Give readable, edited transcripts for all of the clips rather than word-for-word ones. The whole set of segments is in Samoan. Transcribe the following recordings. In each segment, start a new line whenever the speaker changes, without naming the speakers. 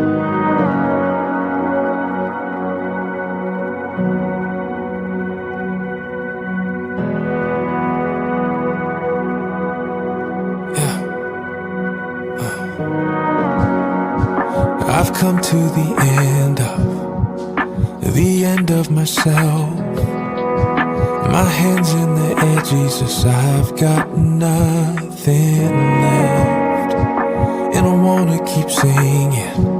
I've come to the end of the end of myself. My hands in the air, Jesus, I've got nothing left. And I wanna keep singing,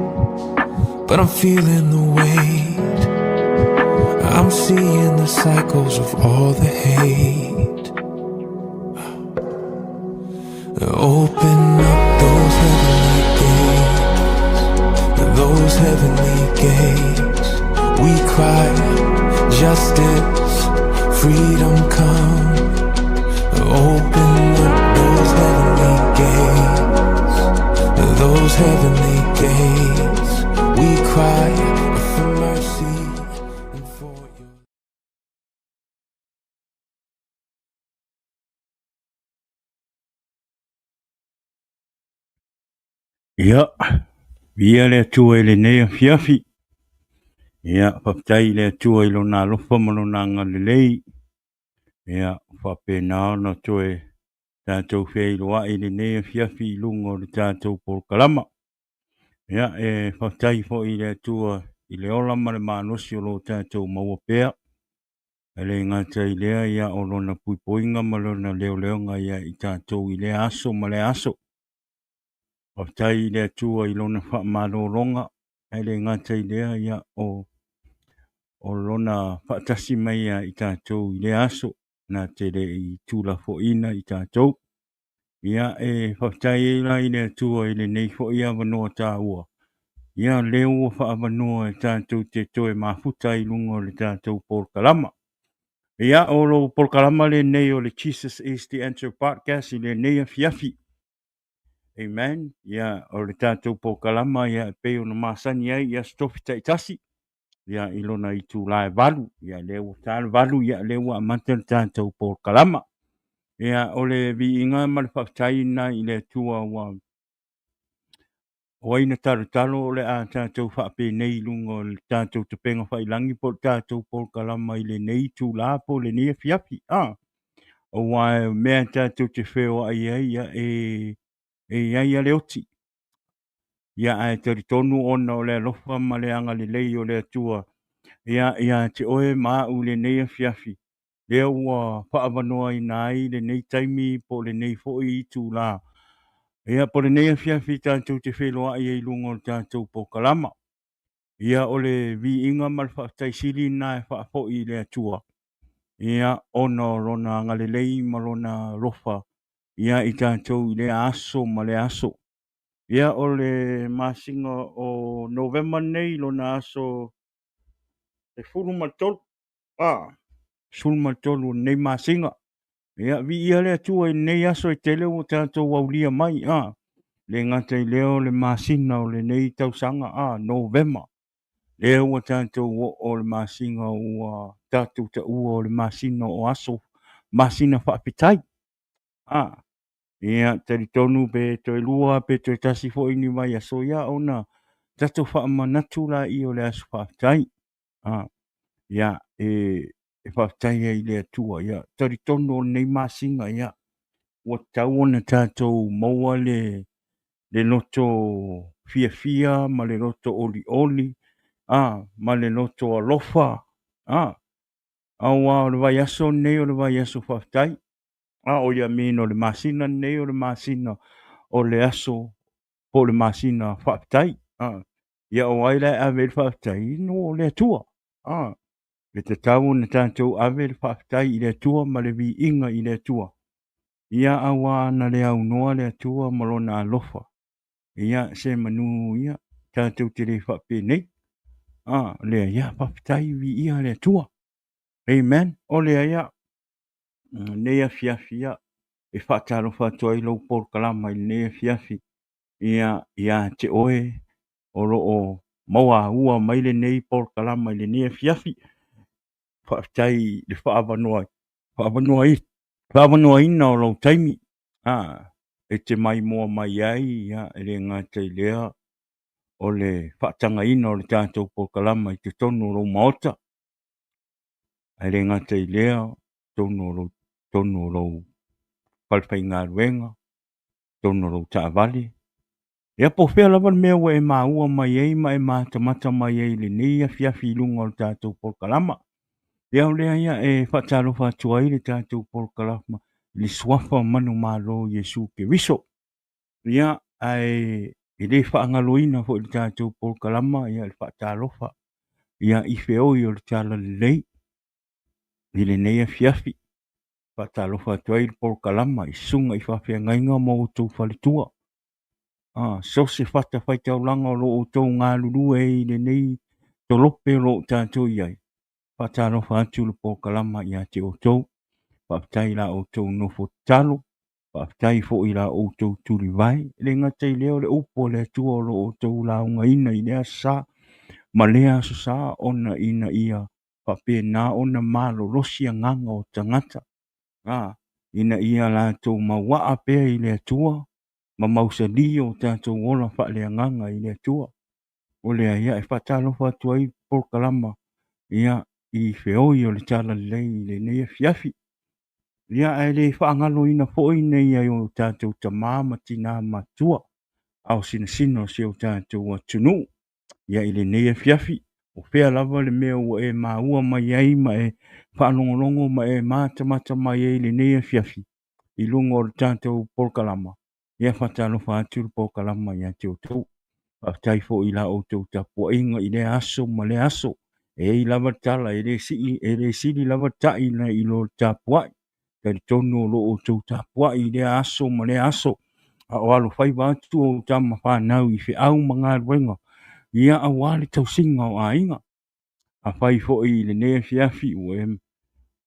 but I'm feeling the weight. I'm seeing the cycles of all the hate. Open up those heavenly gates, those heavenly gates. We cry justice, freedom come. Open up those heavenly gates, those heavenly gates. We cry for mercy and for your.
Ia, viia le Atua i lenei afiafi. Ia, faafetai i le Atua i lona alofa ma lona agalelei. Ia, faapena ona toe tatou feiloai i lenei afiafi i luga o le tatou polokalama. Ia, e faafetai foi i le Atua i le ola ma le malosi o lo o tatou maua pea. E le gata i lea, ia, o lona puipuiga ma lona leoleoga ia i tatou i lea aso ma lea aso. Faafetai i le Atua i lona faamalologa, ae le gata i lea, ia, o, o lona faatasi mai ia i tatou i lea aso, na te le i tuulafoaiina i tatou. Ia, e faafetai ai la i le Atua i lenei foi avanoa taua, ia, lea ua faaavanoa e tatou te toe mafuta ai i luga o le tatou polokalama. Ia, o lou polokalama lenei o le Jesus is the Answer Podcast i lenei afiafi. Amen. Ia, o le tatou polokalama, ia, e pei ona masani ai i Aso Tofi taitasi, ia, i lona itula e 8, ia, lea ua ta le 8, ia, lea ua amata le tatou polokalama. Ia, o le viiga ma le faafetai lena i le Atua ua o ai na talotalo o le a tatou faapenei i luga o le tatou tapega faiilagi po o le tatou polokalama i lenei itula po o lenei afiafi. Ah, aua o mea tatou te feoai ai, ia, e, e i ai lava le oti. Ia, ae talitonu ona o le alofa ma le agalelei o le Atua, ia, ia te oe ma au i lenei afiafi, lea ua faaavanoaina ai lenei taimi po o lenei foi itula. Ia, po o lenei afiafi tatou te feiloai ai i luga o le tatou polokalama. Ia, o le viiga ma le faafetai sili lena e faafoi i le Atua, ia, ona o lona agalelei ma lona alofa ia i tatou i lea aso ma lea aso. Ia, o le masina o Novema lenei, lona aso 13, a, 13 o lenei masina. Ia, viia le Atua i lenei aso e tele ua tatou aulia mai, a, le gata i lea o le masina o lenei tausaga, a, Novema. Lea ua tatou oo le masina ua tatou taua o le masina o aso, masina faafetai. A, ia, talitonu pe toe lua pe toe tasi foi ni vaiaso, ia ona tatou faamanatu laia o le aso faafetai. A, ia, e, e faafetai ai i le Atua. Ia, talitonu o lenei masina, ia, ua tatau ona tatou maua le, le loto fiafia ma le loto olioli, a, ma le loto alofa, a, aua o le vaiaso lenei o le vaiaso faafetai. A o ia mino le masina lenei o le masina o le aso po o le masina faafetai. A, ia o ai la e ave ai le faafetai? No le Atua. A, e tatau ona tatou ave le faafetai i le Atua ma le viiga i le Atua. Ia aua na le aunoa le Atua ma lona alofa. Ia se manu ia tatou te le faapenei. A, lea ia faafetai viia le Atua. Amen. O lea ia lenei afiafi ia e faatalofa atu ai lou polokalama i lenei afiafi ia ia te oe o lo o mauaua mai lenei polokalama i lenei afiafi. Faafetai i le faaavanoa, faaavanoa, faaavanoaina o lou taimi, a, e te maimoa mai ai, ia, e le gata i lea, o le faatagaina o le tatou polokalama i totonu o lou maota. Ae le gata i lea, totonu o lou, totonu o lou falefaigaluega, totonu o lou taavale. Ia po o fea lava le mea ua e maua mai ai ma e matamata mai ai i lenei afiafi i luga o le tatou polokalama. Ia o lea ia e faatalofa atu ai le tatou polokalama i le suafa manumalo o Iesu Keriso. Ia, ae e le faagaloina foi i le tatou polokalama ia le faatalofa ia i feoi o le Talalelei i lenei afiafi. Faatalofa atu ai le polokalama i susuga i faafeagaiga ma outou faletua. A, so o se fatafaitaulaga o lo o outou galulue ai i lenei tolope o lo o tatou i ai, faatalofa atu le polokalama ia te outou. Faafetai i la outou nofo tatalo, faafetai foi i la outou tulivae. E le gata i lea o le upu a le Atua o lo o outou laugaina i lea aso Sa ma lea aso Sa ona ina ia faapena ona malolosi agaga o tagata, a, ina ia latou mauaa pea i le Atua ma mausali o tatou ola faaleagaga i le Atua. O lea ia e faatalofa atu ai polokalama ia i feoi o le Talalelei i lenei afiafi. Ia ae le faagaloina foi nei ai o tatou tama ma tina matua ao sinasina o si o tatou atunuu. Ia i lenei afiafi, o fea lava le mea ua e maua mai ai ma e faalogologo ma e matamata mai ai i lenei afiafi i luga o le tatou polokalama, ia faatalofa atu le polokalama ia te outou. Faafetai foi i la outou tapuaiga i lea aso ma lea aso. E i ai lava le tala, e le sii, e le sili lava ta'i nai lo le tapuai. Talitonu o lo o outou tapuai i lea aso ma lea aso, a o alofaiva atu ou tama fanau i feau ma galuega, ia aua le tausiga o aiga. Afai foi i lenei afiafi ua e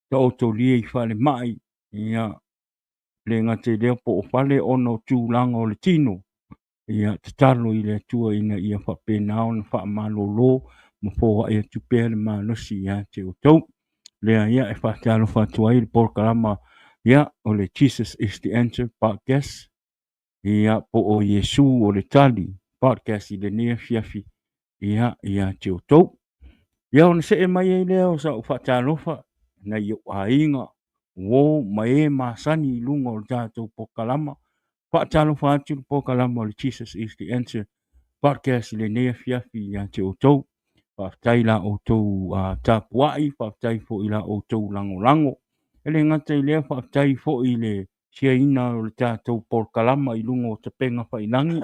taotolia i falemai, ia le gata i lea po o fale ona o tulaga o le tino, ia tatalo i le Atua ina ia faapena ona faamalolo ma foai atu pea le malosi ia te outou. Lea ia e faatalofa atu ai le polokalama ia o le Jesus is the Answer podcast ia po o Iesu o le Tali podcast i lenei afiafi ia ia te outou. Ia ona see mai ai lea o sau faatalofa nai ou aiga, uo ma e masani i luga o le tatou polokalama. Faatalofa atu le polokalama o le Jesus is the Answer podcast i lenei afiafi ia te outou. Faafetai i la outou tapuai, faafetai foi i la outou lagolago. E le gata i lea, faafetai foi i le siaina o le tatou polokalama i luga o tapega faiilagi.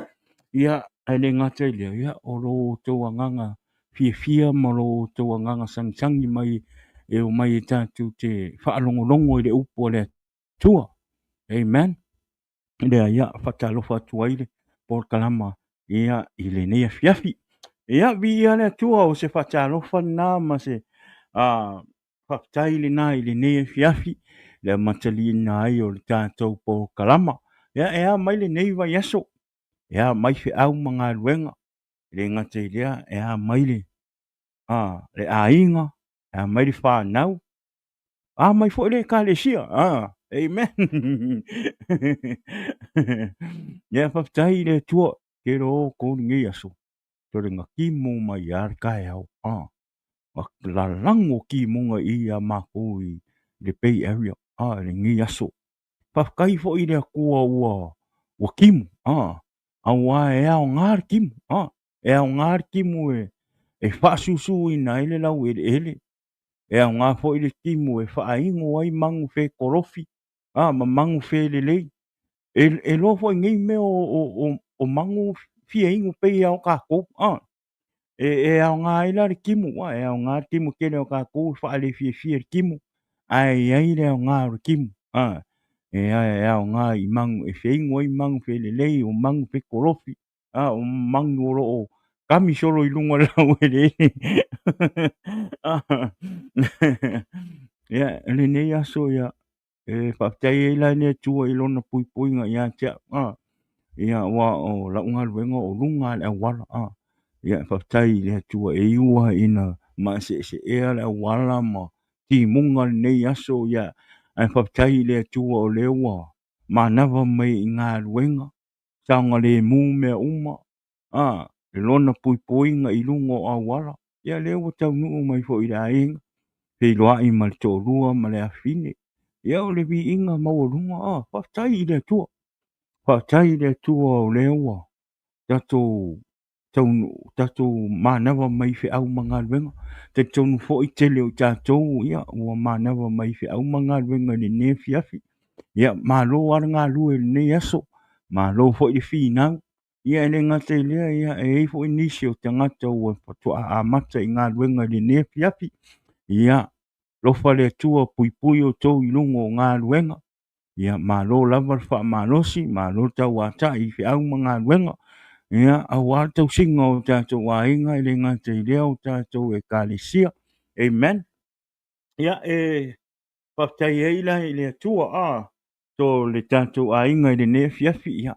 Ia, ae le gata i lea, ia, o lo outou agaga fiafia ma lo outou agaga sagisagi mai e omai e tatou te faalogologo i le upu a le Atua. Amen. Lea ia faatalofa atu ai le polokalama ia i lenei afiafi. Ia, viia le Atua, o se faatalofa lena ma se faafetai lena i lenei afiafi, le amataliina ai o le tatou polokalama. Ia, e a mai lenei vaiaso, e a mai feau ma galuega, e le gata i lea, e a mai le, le aiga, e a mai le fanau, a mai foi le Ekalesia. Amen. Ia, faafetai i le Atua, tele o kou lenei aso, tole na kimo mai a le taeao. Lalago timuga i ia matou i le Bay Area i lenei aso. Faafetai foi i le Atua ua ua timu aua e aoga le timu e aoga le timu e e faasusuina ai le laueleele, e aoga foi le timu e faaino ai manu fetolofi ma manu felelei. E e iloa foi nei mea o o manu fia inu pei lava o tatou e aoga ai la le timu, e aoga le timu tele o tatou e faalefiafia i le timu, ae i ai le aoga o le timu, e aoga i manu e feinu ai manu felelei, o manu fetolofi, o manu o lo o kami solo i luga o le laueleele. Ia, lenei aso, ia, e faafetai ai la le Atua i lona puipuiga ia te au. Ia, aua o lau galuega o luga lava o le auala. Ia, faafetai i le Atua e iu lava ina maseeseea le auala ma timuga lenei aso, ia, ae faafetai i le Atua o lea ua manava mai i galuega, saogalemu mea uma. le lona puipuiga i luga o auala. Ia lea ua taunuu mai foi i le aiga, feiloai ma le toalua ma le afafine. Ia o le viiga maualuga, faafetai i le Atua. Faafetai i le Atua o lea ua tatou taunuu, tatou manava mai feau ma galuega. Talitonu foi tele o i tatou ia ua manava mai feau ma galuega i lenei afiafi. Ia malo lava le galue i lenei aso, malo foi le finau. Ia e le gata i lea, ia e i ai foi nisi o tagata ua faatoa amata i galuega i lenei afiafi. Ia alofa le Atua puipui outou i luga o galuega. Ia malo lava le faamalosi, malo le tauatai i feau ma galuega. Ia aua le tausiga o tatou aiga, e le gata i lea o tatou ekalesia. Amen. Ia e faafetai ai la i le Atua a to le tatou aiga i lenei afiafi. Ia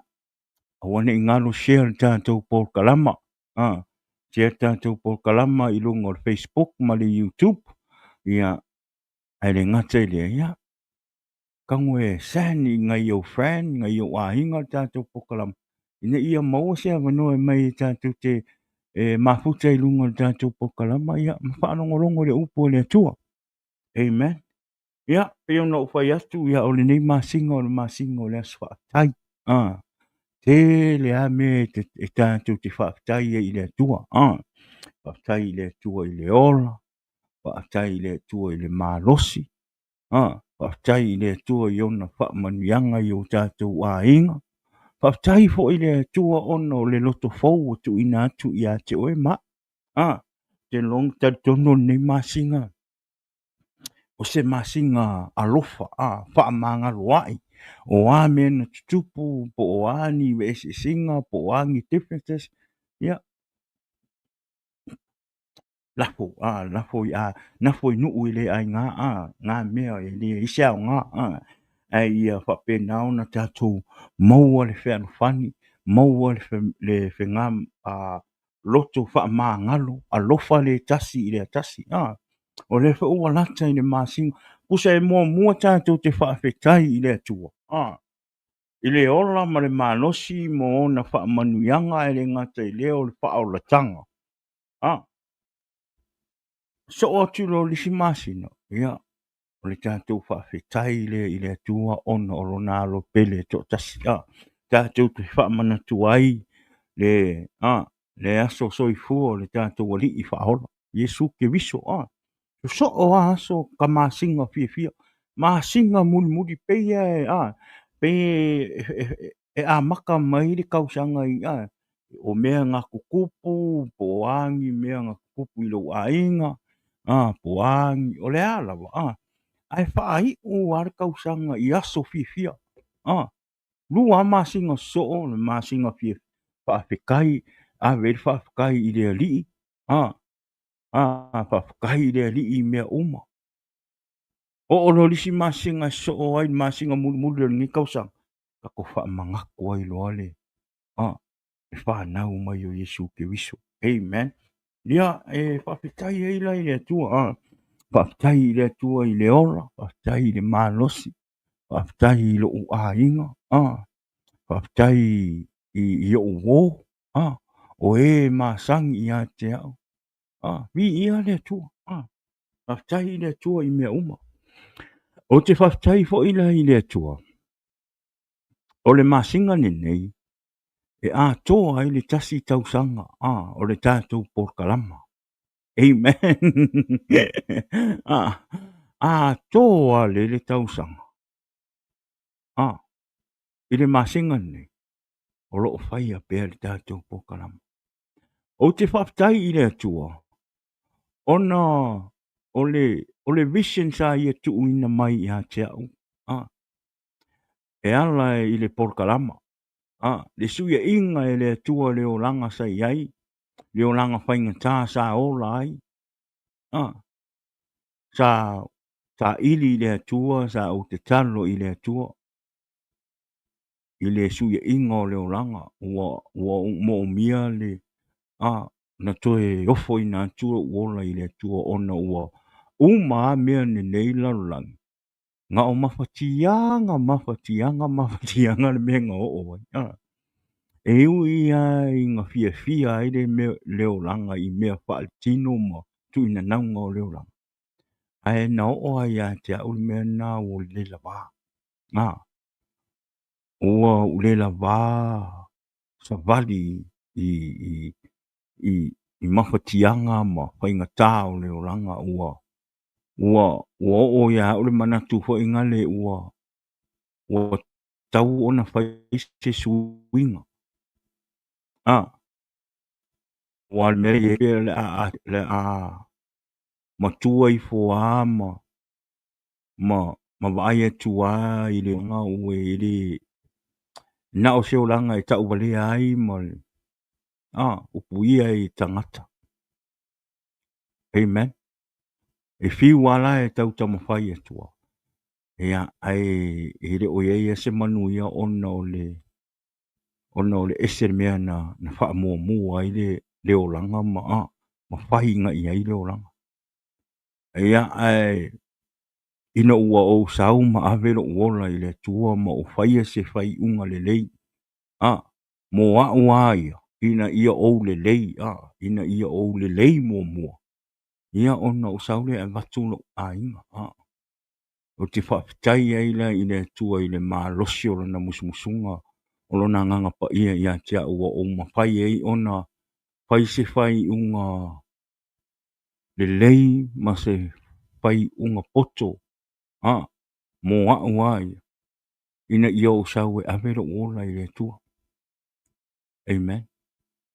aua ne i galo share le tatou polokalama. A share le tatou polokalama i luga o le Facebook ma le YouTube. Ia ae le gata i lea, ia tago e send i nai ou friend, nai ou aiga le tatou polokalama ina ia maua se avanoa e mai e tatou te e mafuta i luga o le tatou polokalama ia ma faalogologo i le upu a le Atua. Amen. Ia, pei ona ou fai atu, ia o lenei masina o le masina o le aso faafetai. Ah, tele lava mea e, e tatou te faafetai ai i le Atua. Ah, faafetai i le Atua i le ola, faafetai i le Atua i le malosi, A, faafetai i le Atua i ona faamanuiaga i o tatou aiga. Faafetai foi i le Atua ona o le loto fou ua tuuina atu ia te oe ma au. A, te long talitonu o lenei masina, o se masina alofa, a, faamagaloa'i, o a mea na tutupu, po o a ni eseesega, po o a ni differences, ia, lafo, a, lafo i a, nafo i nuu e le aiga, a, na mea e leai se aoga, a, ae ia faapena ona tatou maua le fealofani, maua le fega, a, loto faamagalo, alofa le tasi i le tasi, a. O lea foi ua lata i le masina, tusa e muamua tatou te faafetai i le Atua, a, i le ola ma le malosi ma ona faamanuiaga, ae le gata i lea o le faaolataga. A, soo atu loa i le isi masina, ia, o le tatou faafetai lea i le Atua ona o lona alo pele e toatasi. A, tatou te faamanatu ai le, a, le aso soifua o le tatou Alii Faaola, Iesu Keriso. A, sosoo lava aso ka masina fiafia, masina mulimuli, pei e, a, pei e, e amata mai le tausaga i, a, o mea na tutupu, po o a ni mea na tutupu i lou aiga, a, po o a ni, o le a lava, a, ae faaiu lava le tausaga i aso fiafia, a, lua lava masina sosoo, o le masina fiafia, faafetai, ave ai le faafetai i le Alii, a, a, faafetai i le Alii i mea uma. Oo loa i le isi masina e sosoo ai le masina mulimuli o lenei tausaga, tatou faamanatu ai loa le, a, le fanau mai o Iesu Keriso. Amen. Ia, e faafetai ai la i le Atua. A, faafetai i le Atua i le ola, faafetai i le malosi, faafetai i lou aiga, a, faafetai i, i ou uo, a, o e masani ia te au. A, viia le Atua. A, faafetai i le Atua i mea uma. Ou te faafetai foi la i le Atua. O le masina lenei e atoa ai le tasi tausaga a o le tatou polokalama. Amen. A, atoa le le tausaga. A, i le masina lenei, o lo o faia pea le tatou polokalama. Ou te faafetai i le Atua, ona o le, o le vision sa ia tuuina mai ia te au, a, e ala i le polokalama, a, le suiaina e le Atua le olaga sa i ai, le olaga faigata sa ola ai, a, sa saili i le Atua, sa ou tatalo i le Atua, i le suiaina o le olaga, ua, ua ou moomia le, a, na toe ofoina atu lou ola i le Atua ona ua uma lava mea nenei i le lalolagi, na o mafatiaga, mafatiaga, mafatiaga le mea na oo ai. E ui lava ina fiafia ai le mea, le olaga i mea faaletino ma tuuinanauga o le olaga, ae na oo lava ia te au le mea lena ua le lava. A, ua ou le lava savali i mafatiaga ma faigata o le olaga, ua oo ia au le manatu foi nale ua tatau ona fai se suiga. A, aua o le mea lea e i ai o le a matua ifo lava ma vaai atu lava i le olaga ua e le na o se olaga e tauvalea ai ma upuia ai e tagata. Amen. E fiu lava la e tau taumafai atu lava, ia, ae e le o i ai lava se manuia ona o le ona o le ese le mea na faamuamua ai le olaga ma fai agai i ai le olaga. Ia, ae ina ua ou sau ma ave lou ola i le Atua ma ou faia se faaiuga lelei, a, mo au lava ia, ina ia ou lelei, a, ina ia ou lelei muamua, ia ona ou sau lea e avatu lou aiga, a. Ou te faafetai ai la i le Atua i le malosi o Lona musumusuga o Lona Agaga Paia ia te au ua ou mafai ai ona fai se faaiuga lelei ma se faaiuga poto, a, mo au lava ia, ina ia ou sau e ave lou ola i le Atua. Amen.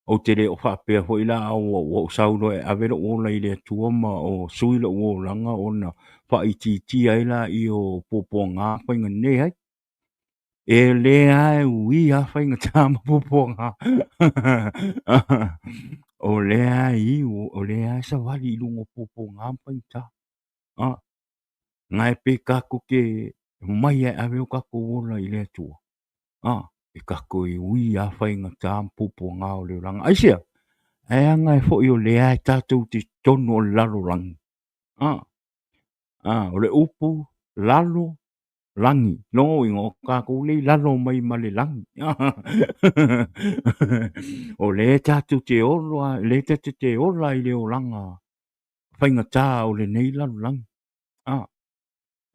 Ou te le o faapea foi la ua ou sau loa e ave lou ola i le Atua ma o sui lou olaga ona faaitiitia ai laia o puapuaga faiga leai. E lea lava e ui lava faigata ma puapuaga. O lea lava e iu, o lea lava e savali i luga o puapuaga ma faigata. Na e pe tatou te omai lava e ave o tatou ola i le Atua, e tatou e ui lava faigata ma puapuaga o le olaga. Aisea? Ae aga e foi o lea e tatou te totonu o le lalolagi. O le upu lalo lagi. Lona uiga, o tatou lea i lalo mai ma le lagi. O lea tatou te ola, lea tatou te ola i le olaga faigata o lenei lalolagi.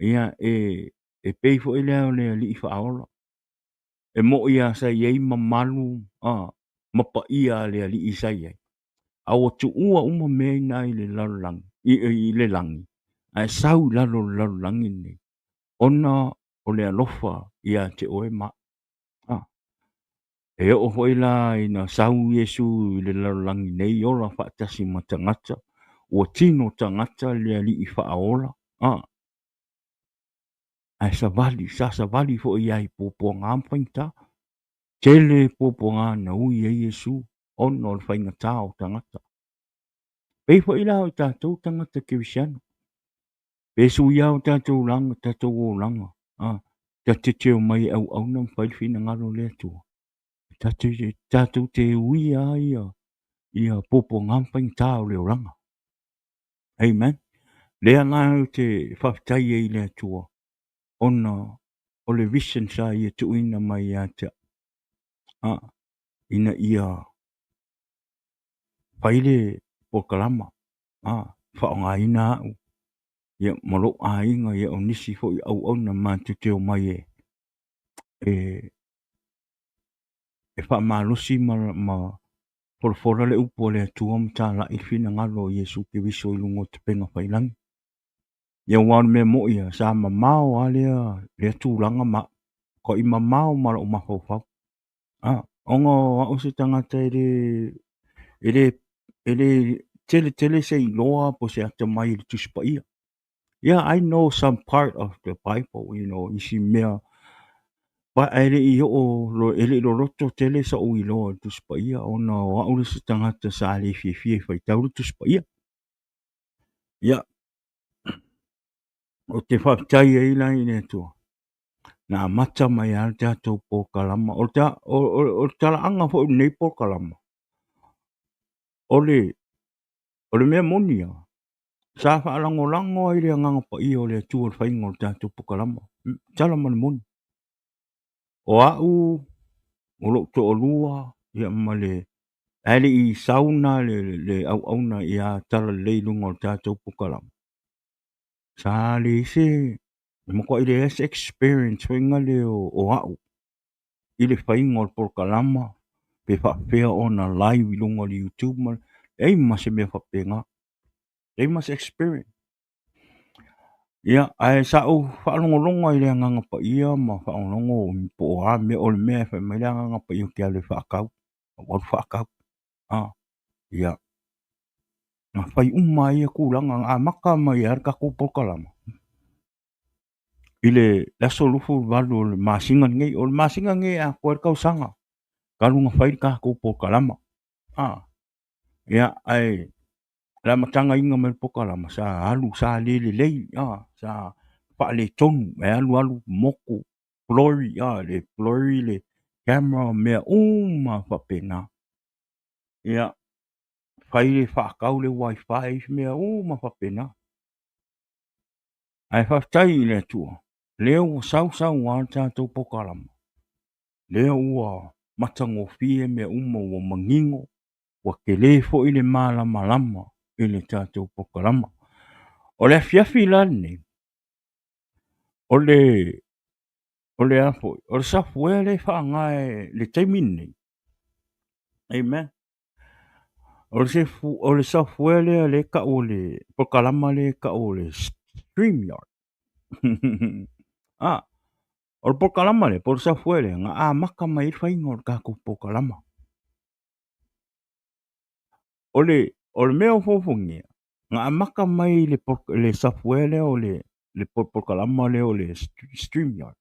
Ia, e pei foi lea o le Alii Faaola. E moni lava sa i ai mamalu ma paia a le Alii sa i ai, a ua tuua uma mea ina i le lalolagi, i le lagi, ae sau i lalo o le lalolagi lenei, ona o le alofa ia te oe ma au. E oo foi la ina sau Iesu i le lalolagi nei ola faatasi ma tagata, ua tino tagata le Alii Faaola, ae savali, sa savali foi ia i puapuaga ma faigata. Tele puapuaga na ui ai Iesu ona o le faigata o tagata. Pei foi la o i tatou tagata kerisiano, pe suia o tatou olaga, tatou olaga, tatou te omai e auauna ma fai le finagalo o le Atua. Tatou te uia lava ia puapuaga ma faigata o le olaga. Amen. Lea la ou te faafetai ai i le Atua ona o le vision sa ia tuuina mai ia te au, ina ia fai le polokalama, faaaogaina au ia ma lou aiga, ia o nisi foi auauna matou te omai e faamalosi ma folafola le upu a le Atua ma talai le finagalo o Iesu Keriso i luga o tapega faiilagi. Ia aua o le mea moni lava, sa mamao lava lea tulaga ma au, matuai mamao ma lou mafaufau. Ona o au se tagata e le tele tele se iloa po o se atamai i le Tusi Paia. Yeah, I know some part of the Bible, you know, isi mea, but ae le i oo, e le i loloto tele so'u iloa i le Tusi Paia ona o au le isi tagata sa le fiafia e faitau le Tusi Paia. Ia, ou te faafetai ai la i le Atua, na amata mai lava le tatou polokalama. O le talaaga foi o lenei polokalama, o le mea moni lava, sa faalagolago ai le Agaga Paia o le Atua i le faiga o le tatou polokalama. Tala ma le moni. O au O lou toalua ia ma le ae le i sau na le auauna ia talalelei i luga o le tatou polokalame, sa leai se, e matuai leai se experience foi lea o au i le faiga o le polokalama pe faapefea ona live i luga o le YouTube ma leai ma se mea faapena, leai ma se experience. Ia, ae sa ou faalogologo i le Agaga Paia ma faalogologo po o a mea, o le mea e fai mai le Agaga Paia ou te alu e faatau, ou alu faatau. Ia, na fai uma lava ia tulaga, na amata mai lava le tatou polokalama i le aso 28 o le masina lenei. O le masina lenei e atoa ai le tausaga talu ona fai le tatou polokalama. Ia, ae o le amatagaina mai o le polokalama, sa alu, sa le lelei, sa faaletonu, e alu alu motu, blurry, le blurry le camera, mea uma faapena. Ia, fai le faatau le wifi, mea uma faapena. Ae faafetai i le Atua, lea ua sau sau lava le tatou polokalama, lea ua matagofie mea uma, ua manino, ua tele foi le malamalama i le tatou polokalama. O le afiafi la lenei, o le a foi, o le software lea e faaaoga i le taimi lenei. Amen. O le software lea lea e tau o le polokalama lea e tau o le StreamYard. Ah, o le polokalama lea, po o le software lea, na amata mai ai le faiga o le tatou polokalama. O le mea o fofogea, na amata mai le software lea o le polokalama lea o le StreamYard.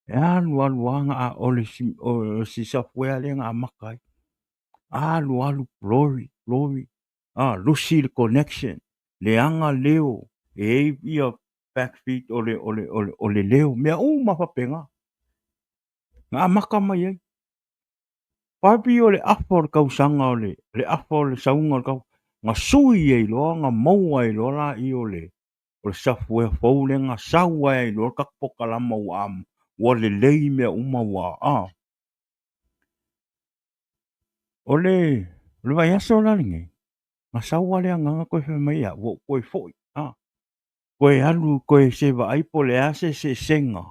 E alu alu lava, o si software lea na amata ai. Alu alu blurry, blurry, lusi le connection, leaga leo, e i ai ia backfeed o le leo, mea uma faapena. Na amata mai ai. Pabi o le afa o le tausaga o le afa o le sauga o le tausaga, na sui ai loa, na maua ai loa laia o le software fou lea na sau ai loa le tatou polokalama ua lelei mea uma ua a. O le vaiaso la lenei, na sau lava le agaga toe fai mai ia au, ua ou toe foi, a, toe alu toe se vaai po o le a se eseesega,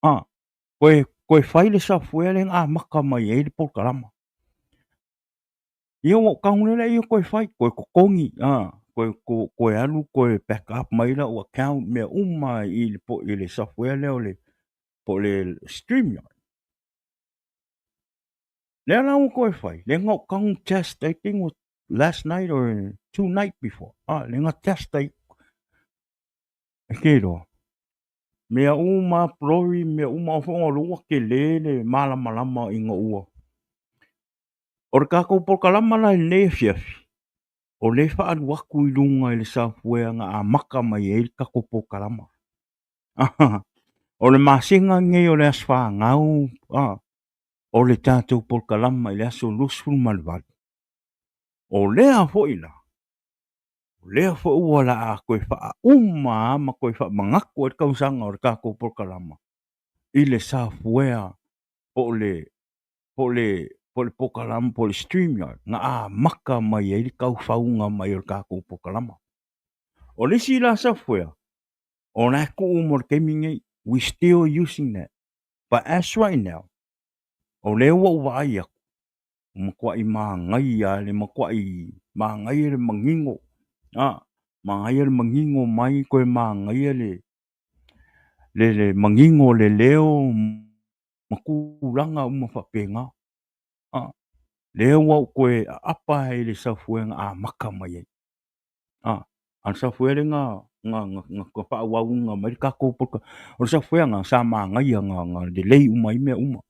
a, toe fai le software lea na amata mai ai le polokalama. Ia ua ou tago loa lea toe fai, toe totogi, toe alu toe back up mai lau account, mea uma i le software lea o le, po o le StreamYard. Lea la ua toe fai, lea na ou tago test, I think was last night or 2 night before. Lea na test ai. E te iloa. Mea uma, blurry, mea uma, o foi o lea ua tele le malamalama ina ua. O le tatou polokalama la i lenei afiafi, o lea e faaalu atu i luga i le software na amata mai ai le tatou polokalama. O le masina lenei o le aso fanau, o le tatou polokalama i le aso 28. O lea foi la, o lea foi ua la a toe faauma ma toe faamanatu ai le tausaga o le tatou polokalama i le software po o le polokalama po o le StreamYard na amata mai ai le taufauga mai o le tatou polokalama. O le isi la software, o la e tuu mo le taimi nei, we still using that. But as right now, o lea ua ou vaai atu, ua matuai manaia, le matuai manaia le manino, manaia le manino mai, toe manaia le manino o le leo ma tulaga uma faapena. Lea ua ou toe aapa i le software na amata mai ai. A le software lea na faaauauina mai le tatou polokalame. O le software na sa manaia, na lelei uma ai mea uma.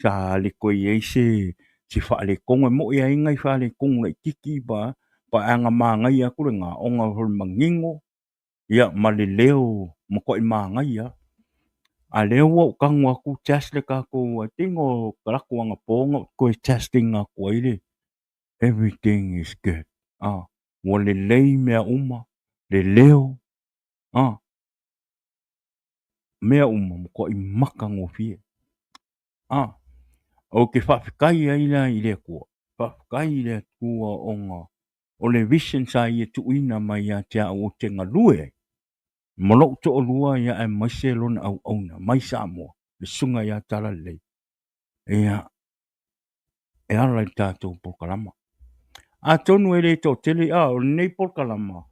Sa le toe i ai se faaletonu, e moni ai nai faaletonu laitiiti pa a na manaia atu lena, ona o le manino ia ma le leo matuai manaia. A lea ua ou tago atu test le tatou, I think o talaatu anapo na ou toe testing atu ai le everything is good. Ua lelei mea uma, le leo, mea uma matuai matagofie. A, ou te faafetai ai la i le Atua, faafetai i le Atua ona o le vision sa ia tuuina mai ia te au ou te galue ai ma lou toalua ia aemaise lona auauna mai Samoa, le Susuga ia Talalelei, ia, e ala i le tatou polokalama. Atonu e le toatele, a o lenei polokalama,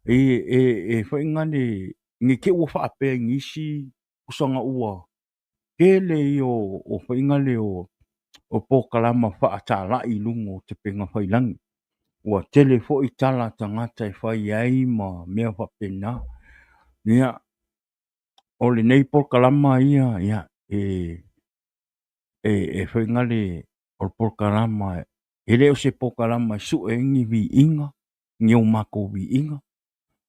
e foi gale, ne i te i ua faapea i nisi pusaga ua tele ia o foi gale o polokalama faatalai i luga o upega tafailagi. Ua tele foi tala a tagata e fai ai ma mea faapena. Ia, o lenei polokalama ia, ia, e foi gale o le polokalama, e le o se polokalama e sue ai ni viiga, ni o matou viiga,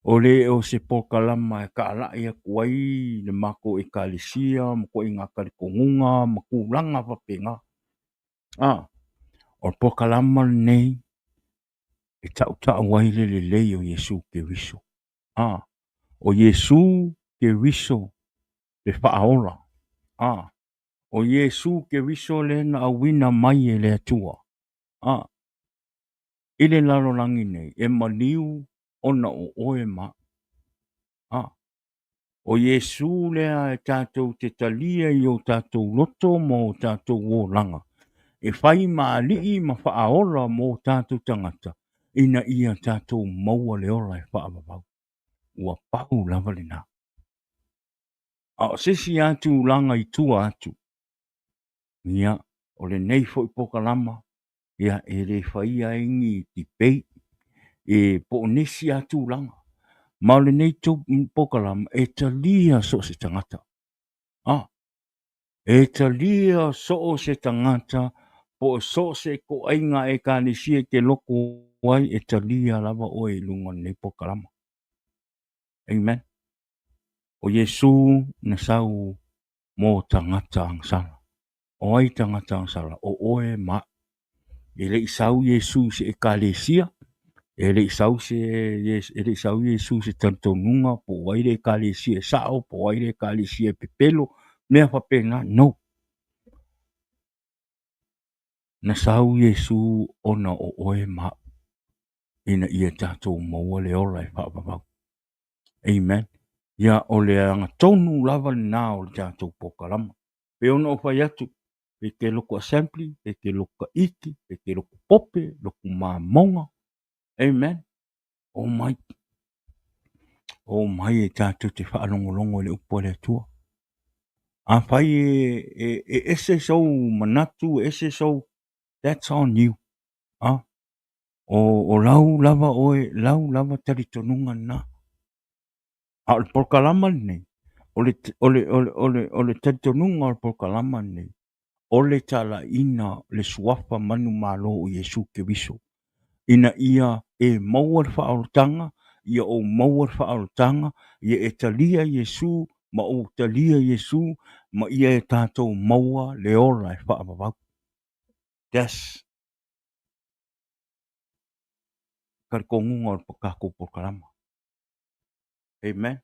o le o se polokalama e taalai atu ai le matou ekalesia ma ituaiga talitonuga ma tulaga faapena. A, o le polokalama lenei e tautau ai le lelei o Iesu Keriso. A, o Iesu Keriso le Faaola. A, o Iesu Keriso lea na auina mai e le Atua. A, i le lalolagi nei, e maliu ona o oe ma au. A, o Iesu lea e tatou te talia i o tatou loto ma o tatou olaga, e fai ma alii ma faaola mo tatou tagata, ina ia tatou maua le ola e faavavau. Ua pau lava lena. A o se isi lava tulaga i tua atu, ia, o lenei foi polokalama, ia, e le faia ai ni debate, e, po o nisi lava tulaga. Ma o lenei polokalama, e talia so o se tagata. A, e talia so o se tagata, po o so o se ituaiga ekalesia e te loto ai, e talia lava oe i luga o lenei polokalama. Amen. O Iesu na sau mo tagata agasala. O ai tagata agasala? O oe ma au. E le i sau Iesu i se ekalesia, e le i sau se e le i sau Iesu i se talitonuga po o ai le ekalesia e sao, po o ai le ekalesia e pepelo, mea faapena. No. Na sau Iesu ona o oe ma au, ina ia tatou maua le ola e faavavau. Amen. Ia, o le agatonu lava lena o le tatou polokalama. Pei ona ou fai atu, pe te loto assembly, pe te loto Taiti, pe te loto Pope, loto Mamoga. Amen. Omai. Omai e tatou te faalogologo i le upu a le Atua. Afai e ese sou manatu, e ese sou, that's on you. Ah, o lau lava oe, lau lava talitonuga lena. A o le polokalama lenei, o le, o le, o le, o le, o le talitonuga o le polokalama lenei, o le talaiina le suafa manumalo o Iesu Keriso, ina ia e maua le faaolataga, ia ou maua le faaolataga, ia e talia Iesu ma ou talia Iesu, ma ia e tatou maua le ola e faavavau. That's talitonuga o le tatou polokalama. Amen.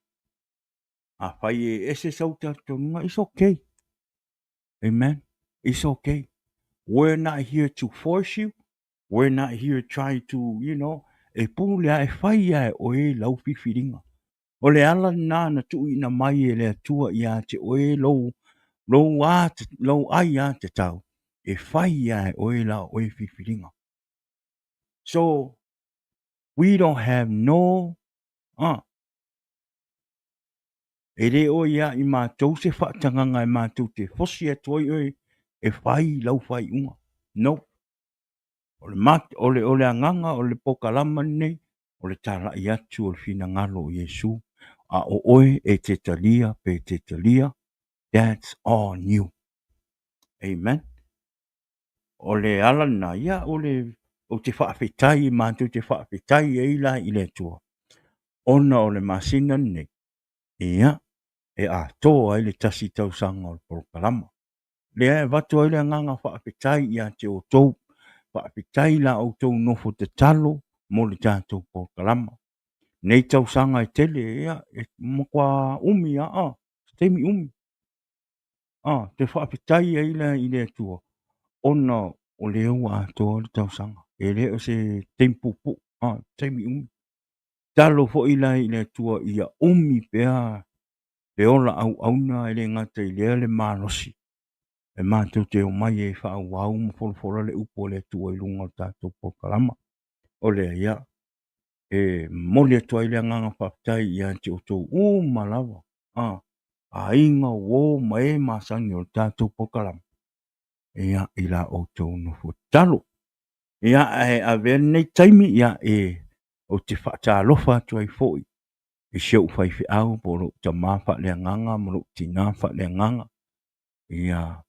Afai e ese sau talitonuga, it's okay. Amen. It's okay. We're not here to force you. We're not here trying to, you know, e pule a e fai a e oe lau filifiliga. O le ala lena na tuuina mai e le Atua ia te oe lou, lou, a, lou ai a tatau, e fai a e oe la oe filifiliga. So, we don't have no, e le o ia i matou se faatagaga e matou te fosi atu ai oe e fai lau faaiuga. No. O le, mat, o le, o le agaga o le polokalama lenei, o le talai atu o le finagalo o Iesu, a o oe e te talia pe te talia, that's on you. Amen. O le ala lena, ia, o le, ou te faafetai, matou te faafetai ai la i le Atua, ona o le masina lenei, ia, e atoa ai le tasi tausaga o le polokalama. Lea e avatu ai le agaga faafetai ia te outou. Faafetai la outou nofo tatalo mo le tatou polokalama. Nei tausaga e tele, ia, e matua umi lava, se taimi umi. Toe faafetai ai la i le Atua ona o lea ua atoa le tausaga. E le o se taimi puupuu, taimi umi. Tatalo foi la i le Atua ia umi pea le ola auauna, e le gata i lea le malosi e matou te omai ai e faaauau ma folafola le upu a le Atua i luga o le tatou polokalama. O lea, ia, e momoli atu ai le agaga faafetai ia te outou uma lava, aiga, uo ma e masani o le tatou polokalama, ia, i la outou nofo tatalo. Ia, ae avea lenei taimi, ia, e, ou te faatalofa atu ai foi i si ou faifeau po o lou tama faaleagaga ma lou tina faaleagaga, ia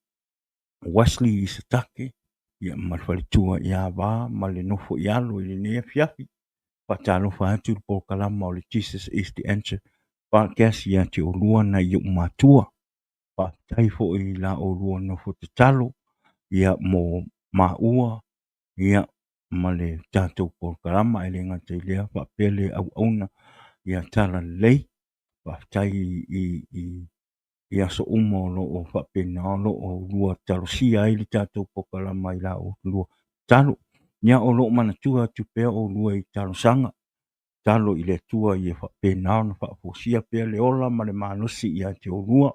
Wesley Isatake, ia, ma le faletua ia Va ma le nofo i alo i lenei afiafi. Faatalofa atu le polokalama o le Jesus is the Answer Podcast ia te oulua nai ou matua. Faafetai foi i la oulua nofo tatalo, ia, mo maua, ia, ma le tatou polokalama. E le gata i lea, faapea le auauna ia Talalelei. Faafetai i aso uma o lo o faapena o lo o oulua talosia ai le tatou polokalama i la oulua tatalo. Ia, o lo o manatua atu pea oulua i talosaga, tatalo i le Atua ia faapena ona faafoisia pea le ola ma le malosi ia te oulua,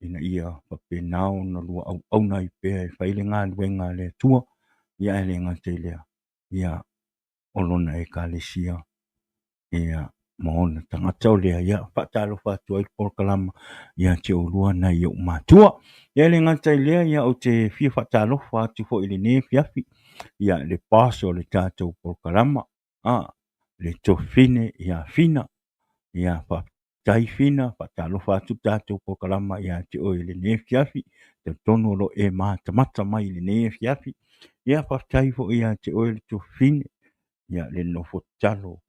ina ia faapena ona lua auauna ai pea e fai le galuega a le Atua, ia ae le gata i lea, ia o lona Ekalesia, ia ma ona tagata. O lea, ia, faatalofa atu ai le polokalama ia te oulua nai ou matua. Ia e le gata i lea, ia ou te fia faatalofa atu foi i lenei afiafi, ia le boss o le tatou polokalama, le Tofine ia Fina. Ia faafetai Fina, faatalofa atu le tatou polokalama ia te oe i lenei afiafi. Talitonu o lo o e matamata mai i lenei afiafi. Ia faafetai foi ia te oe le Tofine, ia le nofo tatalo,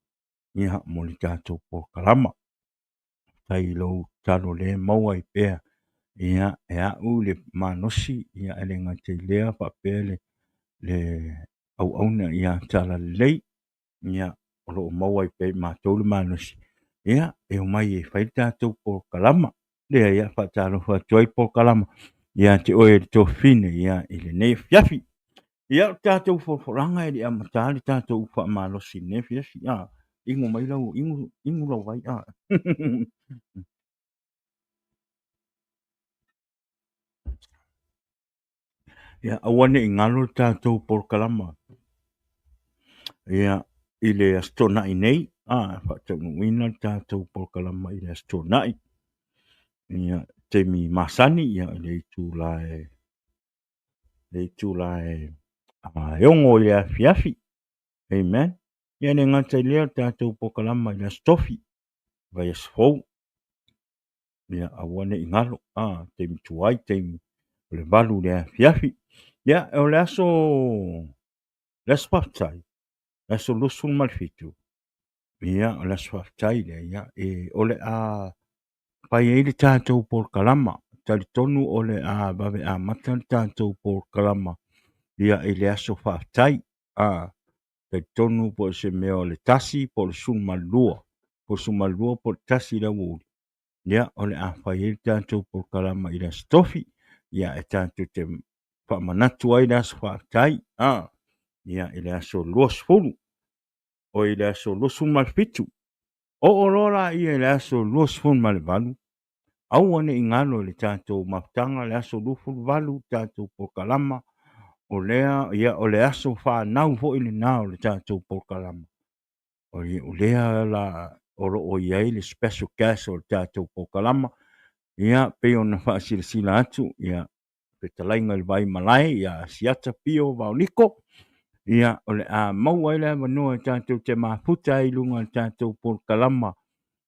ia, mo le tatou polokalama. Faafetai i lou tatalo o lea e maua ai pea, ia, e au le malosi, ia, e le gata i lea faapea le auauna ia Talalelei, ia, o lo o maua ai pea e matou le malosi, ia, e omai e fai le tatou polokalama. Lea, ia, faatalofa atu ai polokalama ia te oe le Tofine, ia, i lenei afiafi. Ia, o le tatou folafolaga e le i amata le tatou upu faamalosi i lenei afiafi. Inu mai lau, inu, inu lau vai. Ia, aua ne i galo le tatou polokalama, ia, i le Aso Toonai nei, faataunuuina le tatou polokalama i le Aso Toonai. Ia, taimi masani, ia, i le itula e, le itula e 6 i le afiafi. Amen. Ia, e le gata i lea o le tatou polokalama i le Aso Tofi, vaiaso fou. Ia, aua ne i galo, taimi tuai, taimi o le 8 i le afiafi. Ia, o le aso, le aso faafetai, le aso 27, ia, o le aso faafetai lea, ia, e, o le a fai ai le tatou polokalama. Talitonu o le a vave amata le tatou polokalama, ia, i le aso faafetai. Talitonu po o se mea o le 1 po o le 12, po o le 12 po o le 1 i le aoauli, ia, o le a fai ai le tatou polokalama i le Aso Tofi, ia, e tatou te faamanatu ai le aso faafetai, ia, i le aso 20, o i le aso 27. Oo loa la ia i le aso 28, aua ne i galo i le tatou mafutaga le aso 28 tatou polokalama, o lea, ia, o le aso fanau foi lena o le tatou polokalama. O lea la o lo o i ai le special guest o le tatou polokalama, ia, pei ona faasilasila atu, ia, fetalaiga i le Vaimalae ia Asiata Pio Vaoliko, ia, o le a maua ai le avanoa e tatou te mafuta ai i luga o le tatou polokalama,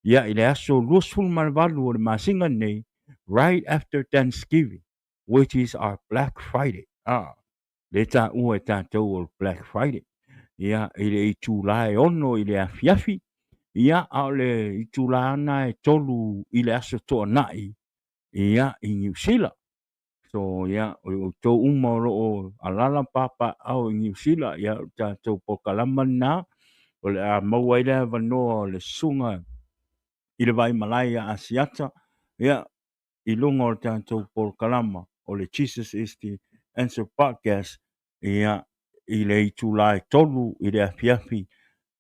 ia, i le aso 28 o le masina lenei, right after Thanksgiving, which is our Black Friday. Le taua e tatou o le Black Friday. Ia, i le itula e 6 i le afiafi, ia, a o le itula na e 3 i le aso Toonai, ia, i Niu Sila. So, ia, o outou uma o lo o alala papaaao i Niu Sila, ia, o le tatou polokalama lena, o le a maua ai le avanoa o le susuga i le Vaimalae ia Asiata, ia, i luga o le tatou polokalama o le Jesus is the Answer Podcast, ia, i le itula e 3 i le afiafi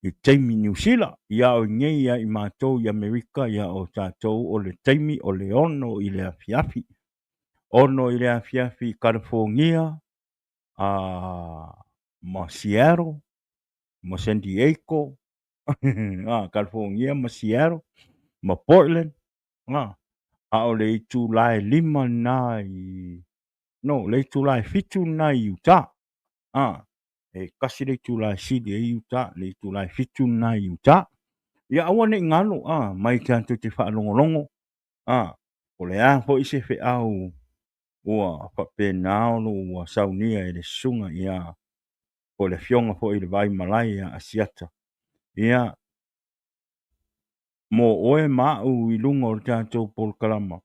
i taimi Niu Sila. Ia, o inei ia i matou i Amerika, ia, o tatou o le taimi o le 6 i le afiafi. 6 i le afiafi i Kalifonia, a, ma Seattle, ma San Diego, a, Kalifonia ma Seattle, ma Portland, a, a o le itula e 5 lena i, no, le itula e 7 lena i Utah, a, e kasi le itula e sili ai Utah, le itula e 7 lena i Utah. Ia aua ne i galo, a, mai tatou te faalogologo, a, o le a foi se feau ua faapena ona ua saunia e le susuga ia, po o le afioga foi i le Vaimalae ia Asiata, ia, mo oe ma au i luga o le tatou polokalama,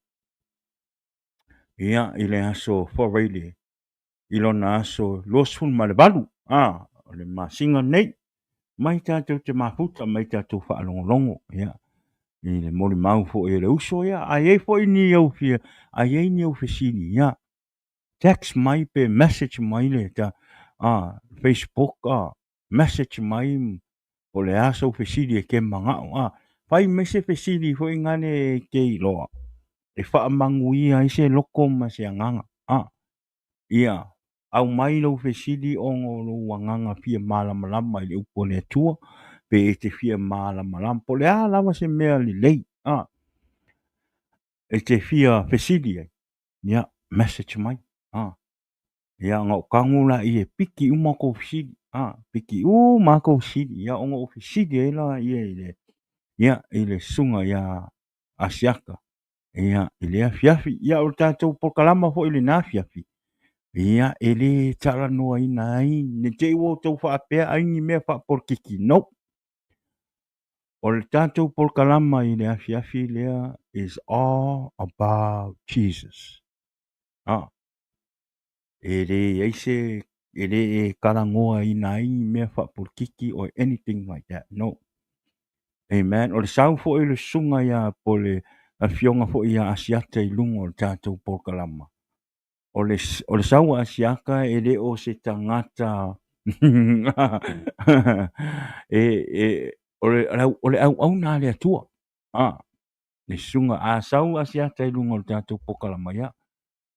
ia, i le aso Faraile, i lona aso 28, a, o le masina nei, mai tatou te mafuta, mai tatou faalogologo, ia, i le molimau foi e le uso, ia, a i ai foi ni au fia, a i ai ni au fesili, ia, text mai pe message mai le ta, a, Facebook, a, message mai po o le a sou fesili e te manao, a, fai mai se fesili foi nale e te iloa e faamanuia ai se loko ma se agaga, a, ia, aumai lou fesili ona o lou agaga fia malamalama i le upu a le Atua, pe e te fia malamalama, po o le a lava se mea lelei, a, e te fia fesili ai, ia, message mai, a. Ia, ona ou tago laia e piki uma kou fesili, a, piki uma lava kou fesili, ia, ona ou fesili ai laia i le, ia, i le susuga ia Asiata, ia, i lea afiafi. Ia, o le tatou polokalama foi i lena afiafi, ia, e le talanoaina ai, ne i te i ua outou faapea ai ni mea faapolokiki, no. O le tatou polokalama i le afiafi lea is all about Jesus. A, e leai se, e le e talanoaina ai ni mea faapolokiki or anything like that, no. Amen. O le sau foi o le susuga ia, po o le afioga foi ia Asiata i luga o le tatou polokalama. O le, o le sau a Asiata e le o se tagata e, e, o le, o le auauna a le Atua. Ah, le susuga, a sau Asiata i luga o le tatou polokalama, ia,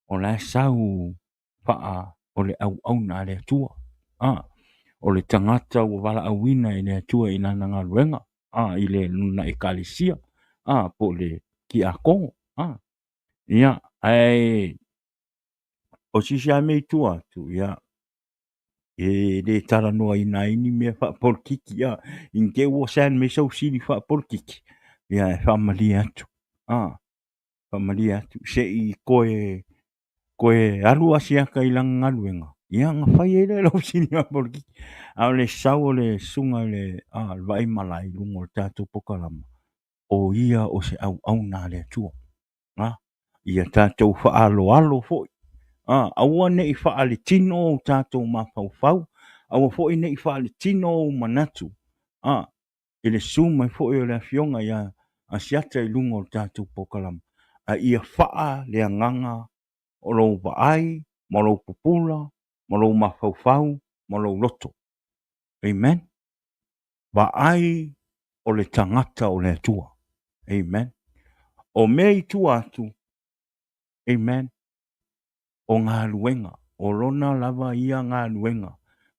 o la e sau faa o le auauna a le Atua. A, o le tagata ua valaauina e le Atua i lana galuega, a, i le lona ekalesia, a, po o le tiakono, a. Ia, ae o sisi lava mea i tua atu, ia, e le talanoaina ai ni mea faapolokiki, a, i te i ua send mai sau fesili faapolokiki, ia, e faamalie atu, a, faamalie atu, se i toe toe alu Asiata i lana galuega, ia ona fai ai lea o lau fesili faapolokiki. A o le sau o le susuga i le, a, le Vaaimalae i luga o le tatou polokalama, o ia o se auauna a le Atua. A, ia tatou faaaloalo foi. A, aua ne i faaletino o tatou mafaufau, aua foi ne i faaletino ou manatu. A, i le susu mai foi o le Afioga ia Asiata i luga o le tatou polokalama, a ia faa le agaga o lou vaai ma lou pupula ma lou mafaufau ma lou loto. Amen. Vaai o le tagata o le Atua. Amen. O mea i tua atu, amen, o galuega, o lona lava ia galuega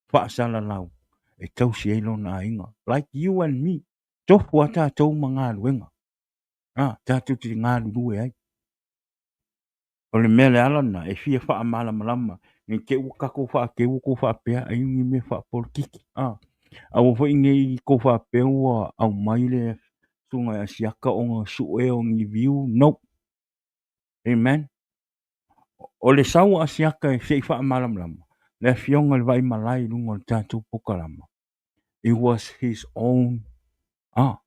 faasalalau e tausi ai lona aiga. Like you and me, tofu a tatou ma galuega, a, tatou te galulue ai. O le mea le ala lena e fia faamalamalama, ne i te i ua tatou faateu ua tou faapea ai ni mea faapolokiki, a. Aua foi ne i tou faapea ua aumai le susuga ia Asiata ona sue o ni view, no. Amen. O le sau a Asiata se i faamalamalama, le afioga i le Vaimalae i luga o le tatou polokalama, it was his own, ah,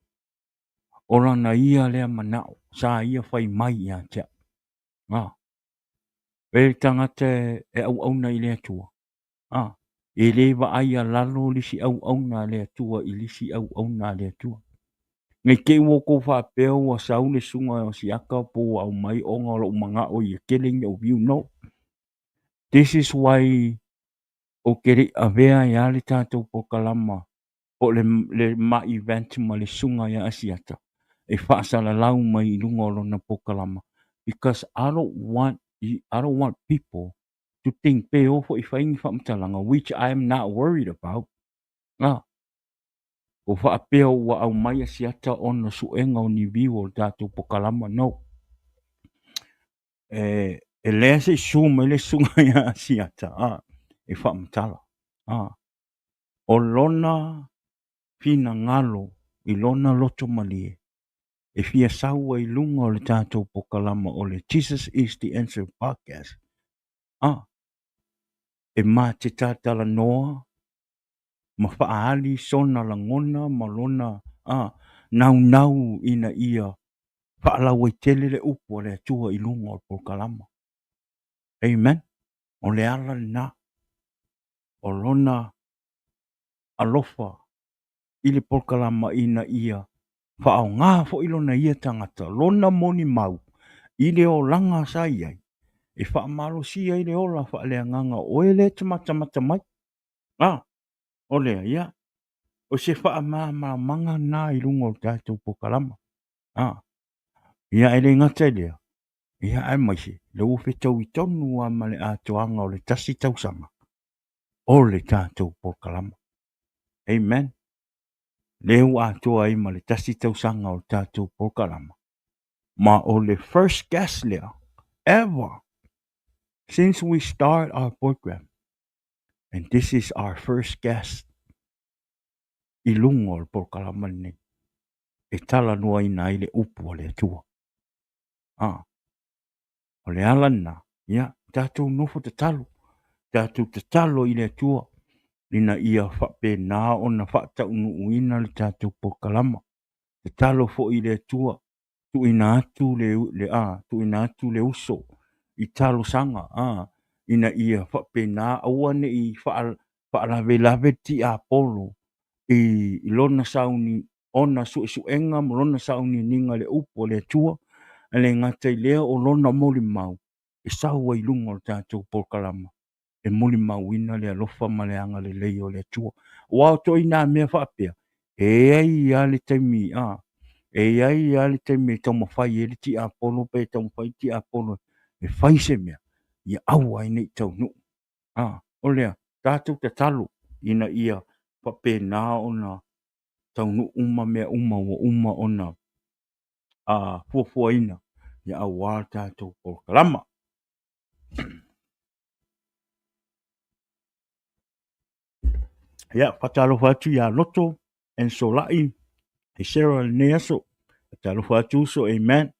o lana ia lea manao, sa ia fai mai ia te au. Ah, e le tagata e auauna i le Atua. Ah, e le vaai a lalo le isi auauna a le Atua i le isi auauna a le Atua. Ne i te i ua outou faapea ua sau le susuga o Siata po ua aumai ona o lou manao ia tele ni ou view. No. This is why ou te le i avea ai lava le tatou polokalama po o le, le ma event ma le susuga ia Asiata e faasalalau mai i luga o lona polokalama because I don't want I don't want people to think pe o foi e fai ni faamatalaga which I am not worried about. Ah, o faapea ua aumai Asiata ona suega o ni view o le tatou polokalama. No. E, e lea se i susu mai le susuga ia Asiata ah, e faamatala. Ah, o lona finagalo i lona loto malie e fia sau ai i luga o le tatou polokalama o le Jesus is the Answer podcast. Ah, e ma te tatalanoa ma faaali sona lagona ma lona ah, naunau ina ia faalauaitele le upu a le Atua i luga o le polokalama. Amen. O le ala lena. O lona alofa i le polokalama ina ia faaaoga foi lona ia tagata, lona molimau i le olaga sa i ai, e faamalosia ai le ola faaleagaga o oe lea e te matamata mai. A, o lea, ia, o se faamalamalamaga lena i luga o le tatou polokalama. A, ia, e le gata i lea, ia, aemaise, lea ua fetaui tonu lava ma le atoaga o le tasi tausaga o le tatou polokalama. Amen. Lea ua atoa ai ma le tasi tausaga o le tatou polokalama. Ma o le first guest lea ever since we start our program. And this is our first guest i luga o le polokalama lenei e talanoaina ai le upu a le Atua. Ah, o le ala lena, ia, tatou nofo tatalo, tatou tatalo i le Atua ina ia faapena ona faataunuuina le tatou polokalama. Tatalo foi i le Atua, tuuina atu le, le, a, tuuina atu le uso i talosaga, a, ina ia faapena aua ne i faalavelave le tiapolo i lona sauni, ona suesuega ma lona sauniuniga i le upu a le Atua, e le gata i lea o lona molimau e sau ai i luga o le tatou polokalama e molimauina le alofa ma le agalelei o le Atua. Aua o ituaiga mea faapea, e i ai lava le taimi, a, e i ai lava le taimi e taumafai ai le tiapolo pe taumafai le tiapolo e fai se mea, ia aua ai ne i taunuu. A, o lea, tatou tatalo ina ia faapena ona taunuu uma mea uma ua uma ona fuafuaina ia aua le tatou polokalama. Ia, faatalofa atu ia Loto and Solai e Sarah i lenei aso. Faatalofa atu uso, amen.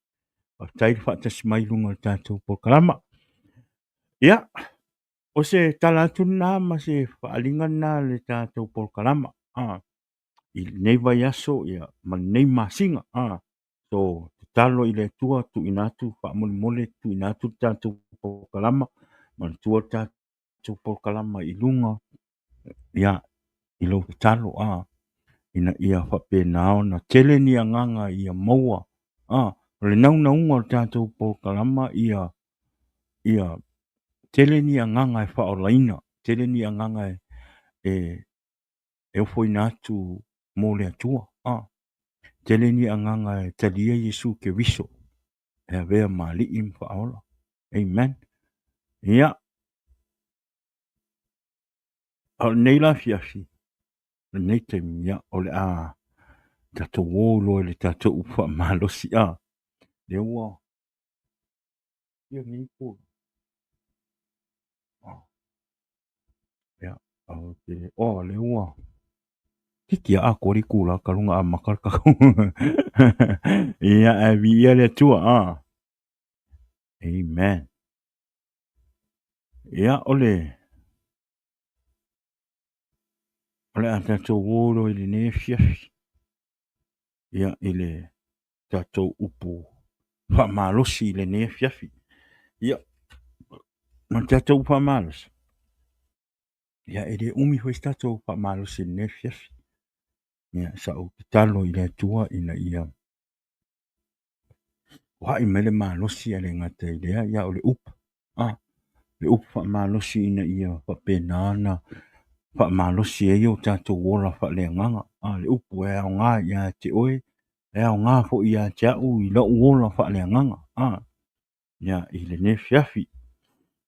Faafetai le faatasi mai i luga o le tatou polokalama. Ia, o se tala atu lena ma se faaaliga lena le tatou polokalama. Ah, i lenei vaiaso ia, ma lenei masina. Ah, so, tatalo i le Atua, tuuina atu faamolemole, tuuina atu le tatou polokalama, manatua le tatou polokalama i luga, ia, i lou tatalo, ah, ina ia faapena ona tele ni agaga ia maua. Ah, o le naunauga o le tatou polokalama ia, ia tele ni agaga e faaolaina, tele ni agaga e, e, e ofoina atu mo le Atua. Ah, tele ni agaga e talia Iesu Keriso e avea ma Alii ma Faaola. Amen. Ia, a o lenei la afiafi, lenei taimi, ia, o le a tatou o loa i le tatou upu faamalosi. Ah, lea ua ia nei po. Ah. Ia, o te, oh, lea ua titi a atoa le itula talu ona amata le tatou. Ia, ae viia le Atua, ah. Amen. Ia, o le o le a tatou o loa i lenei afiafi. Ia, i le tatou upu faamalosi i lenei afiafi. Ia, ma le tatou upu faamalosi, ia e le umi foi se tatou faamalosi i lenei afiafi. Ia, sa ou tatalo i le Atua ina ia foai mai le malosi, ae le gata i lea, ia o le upu, a, le upu faamalosi ina ia faapena ona faamalosi ai o tatou ola faaleagaga. A, le upu e aoga ia te oe, e aoga foi ia te au i lou ola faaleagaga. A, ia, i lenei afiafi.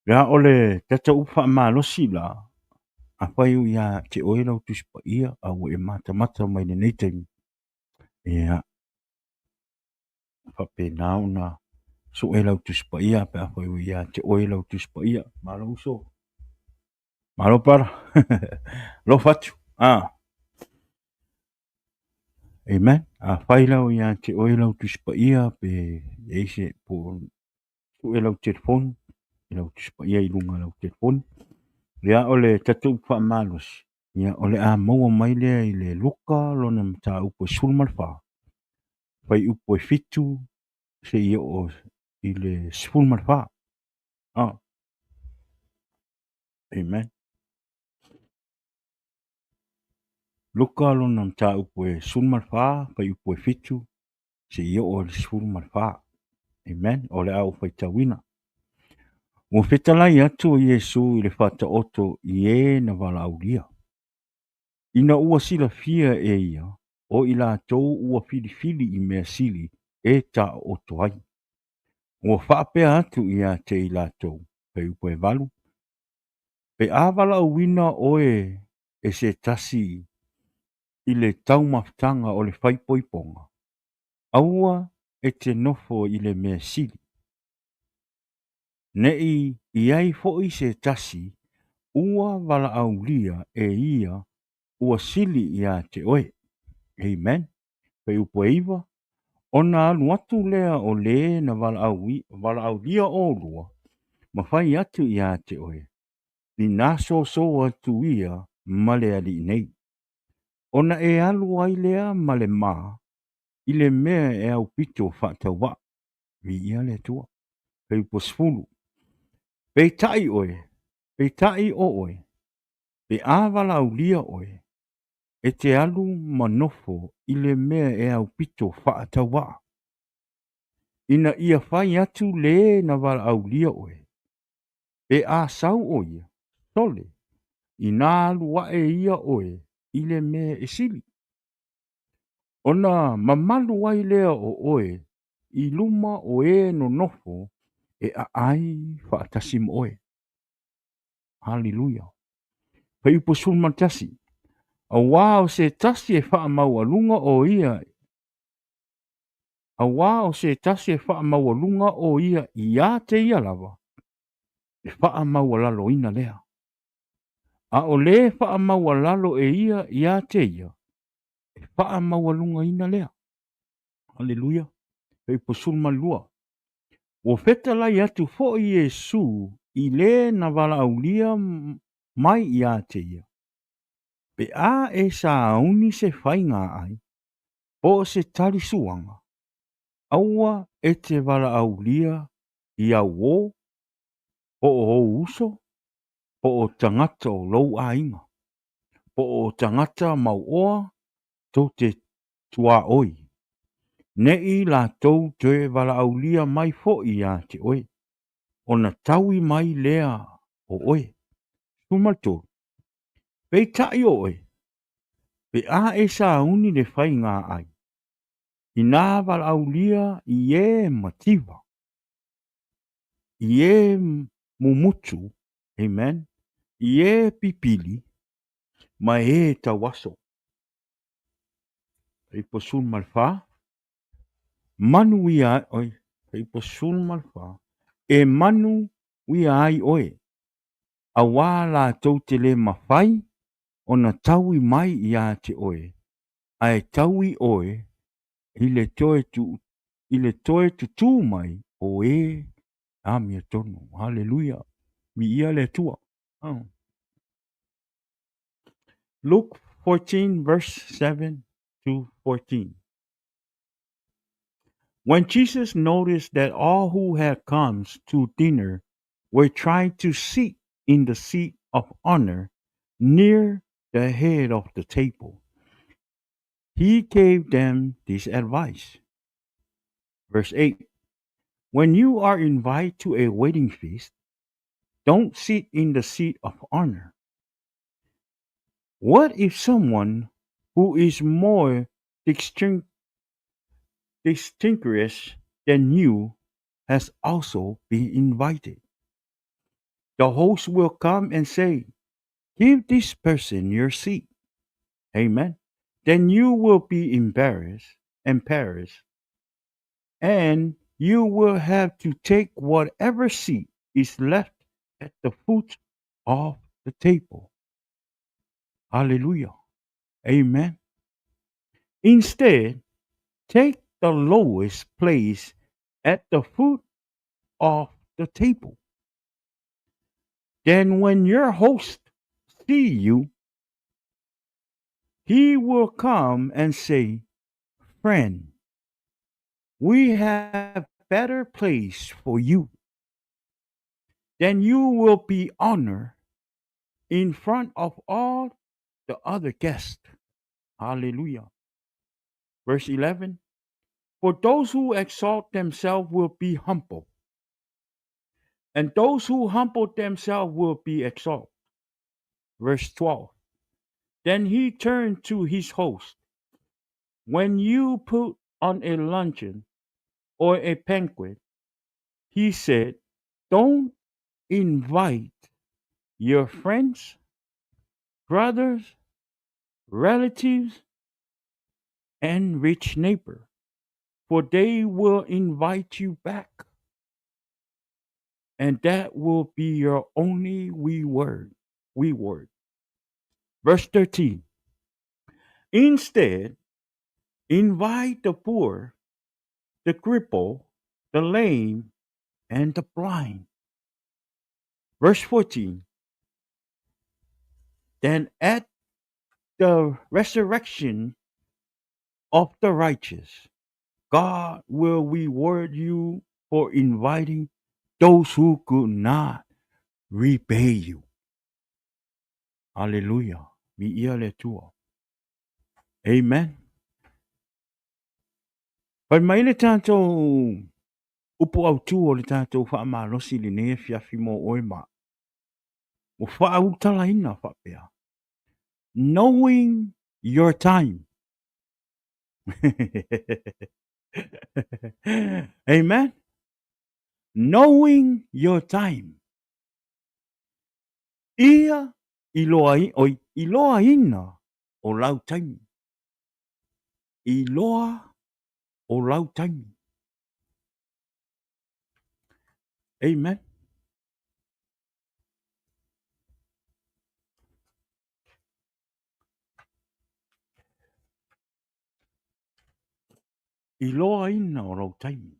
Ia, o le tatou upu faamalosi la, afai o ia te oe lau Tusi Paia a ua e matamata mai i lenei taimi, ia, faapena ona sue lau Tusi Paia pe afai ua ia te oe lau Tusi Paia. Malo uso. Malo pala. Alofa atu. Ah. Amen. Afai la ua ia te oe lau Tusi Paia pe i ai se po sue lau telefoni, i lau Tusi Paia i luga o lau telefoni. Ia, o le tatou upu faamalosi, ia, o le a maua mai lea i le Luka lona mataupu e 14, fuaiupu e 7 seia oo i le 14. Ah. Amen. Luka lona mataupu e 14, fuaiupu e 7 seia oo i le 14. Amen. O le a ou faitauina. Ua fetalai atu o Iesu i le faataoto i e na valaaulia. Ina ua silafia e ia o i latou ua filifili i mea sili e taooto ai. Ua faapea atu ia te i latou, fuaiupu e 8, Pe a valaauina oe e se tasi i le taumafataga o le faaipoipoga, aua e te nofo i le mea sili. Ne i i ai foi se tasi ua valaaulia e ia ua sili ia te oe. Amen. Fuaiupu e 9, Ona alu atu lea o le na valaaulia oulua ma fai atu ia te oe, Ina soso atu ia ma le alii nei. Ona e alu ai lea ma le ma i le mea e aupito faatauvaa. Viia le Atua. Fuaiupu 10, Peitai oe, peitai o oe, pe a valaaulia oe, e te alu ma nofo i le mea e aupito faatauvaa, ina ia fai atu le na valaaulia oe, pe a sau ʻo ia, sole, inā alu aʻe ia ʻoe i le mea e sili. Ona mamalu ai lea o ʻoe i luma o e nonofo e aai faatasi ma ʻoe. Haleluia. Fuaiupu 11. Auā o se tasi e faamaualuga o ia Auā o se tasi e faamaualuga o ia iā te ia lava, e faamaualaloina lea. A o le faamaualalo e ia iā te ia, e faamaualugaina lea. Haleluia. Fuaiupu 12. Ua fetalai atu foi Iesu i le na valaaulia mai ia te ia, Pe a e sauni se faiga ai, po o se talisuaga, aua e te valaaulia i au uō, po o ou uso, po o tagata o lou aiga, po o tagata mauoa tou te tuaoi, ne i latou toe valaaulia mai foi ia te oe, ona taui mai lea o oe. 13. Peitai o oe, pe a e sauni le faiga ai, inā valaaulia i e mativa, i e mumutu, amen, i e pipili, ma e tauaso. Fuaiupu 14, manuia ai oe. Fuaiupu 14, e manuia ai oe, auā latou te lē mafai ona taui mai ia te oe, ae taui oe i le toe tu, i le toe tutū mai o e amiotonu. Haleluia! Viia le Atua. Oh. Luke 14 verse 7 to 14. When Jesus noticed that all who had come to dinner were trying to sit in the seat of honor near the head of the table. He gave them this advice. Verse 8 When you are invited to a wedding feast, don't sit in the seat of honor. What if someone who is more distinguished than you has also been invited? The host will come and say, Give this person your seat. Amen. Then you will be embarrassed and perish, and you will have to take whatever seat is left at the foot of the table. Hallelujah. Amen. Instead, take the lowest place at the foot of the table. Then when your host see you, he will come and say, Friend, we have better place for you. Then you will be honored in front of all the other guests. Hallelujah. Verse 11 For those who exalt themselves will be humble, and those who humble themselves will be exalted. Verse 12 Then he turned to his host. When you put on a luncheon or a banquet, he said, Don't invite your friends, brothers, relatives, and rich neighbor, for they will invite you back, and that will be your only reward. Reward. Verse 13. Instead, invite the poor, the cripple, the lame, and the blind. Verse 14. Then at the resurrection of the righteous, God will reward you for inviting those who could not repay you. Hallelujah. Viia le Atua. Amen. Fai mai le tātou upu autū o le tātou faamalosi i lenei afiafi mō oe ma au. Ua faaulutalaina faapea, Knowing your time. Amen. Knowing your time. Ia iloa, oi, iloaina o lau taimi. Iloa o lau taimi. Amen. Iloaina o lau taimi.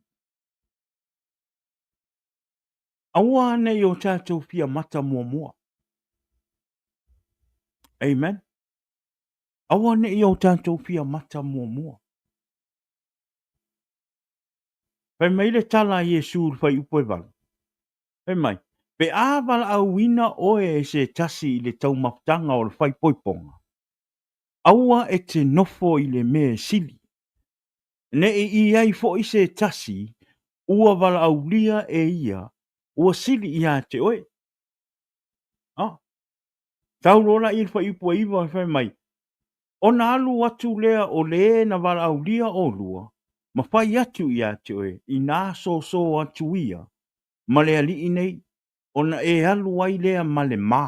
Aua nei o tātou fia mata muamua. Amen. Aua nei o tātou fia mata muamua. Fai mai le tala a Iesu i le fuaiupu e 8. Fai mai, Pe a valaauina oe e se tasi i le taumafataga o le faaipoipoga, aua e te nofo i le mea e sili, ne i i ai foi se tasi ua valaaulia e ia ua sili ia te oe. A, tau loa la i le fuaiupu e 9, fai mai, Ona alu atu lea o le na valaaulia ʻolua ma fai atu ia te oe, inā sōsō atu ia ma le aliʻi nei, ona e alu ai lea ma le mā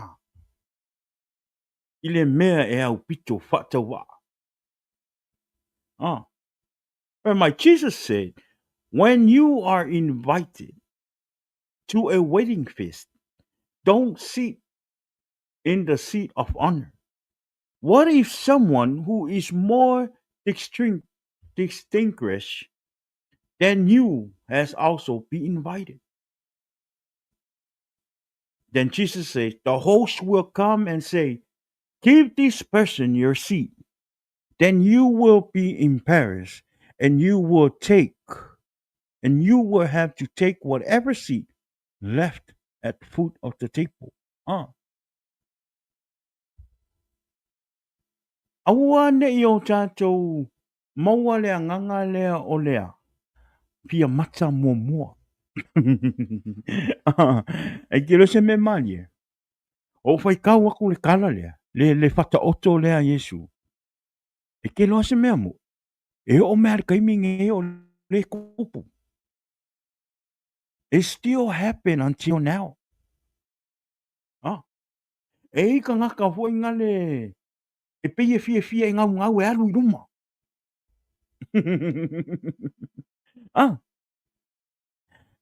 i le mea e aupito faatauvaa. Ah. Fai mai, Jesus said, when you are invited to a wedding feast, don't sit in the seat of honor. What if someone who is more distinguished than you has also been invited? Then Jesus says, the host will come and say, Give this person your seat. Then you will be embarrassed and you will take and you will have to take whatever seat left at the foot of the table. Ah. Aua ne i o tatou maua le agaga lea o le a? Fia mata muamua. E te iloa se mea malie? Ua ou faitau atu le tala lea, le fataoto lea a Iesu. E te iloa se mea moni? E oo mai lava i le taimi lenei o lea e tupu. It still happen until now. Ah. E i ai tagata foi nale e pei e fiafia e gaugau e alu i luma. Ah.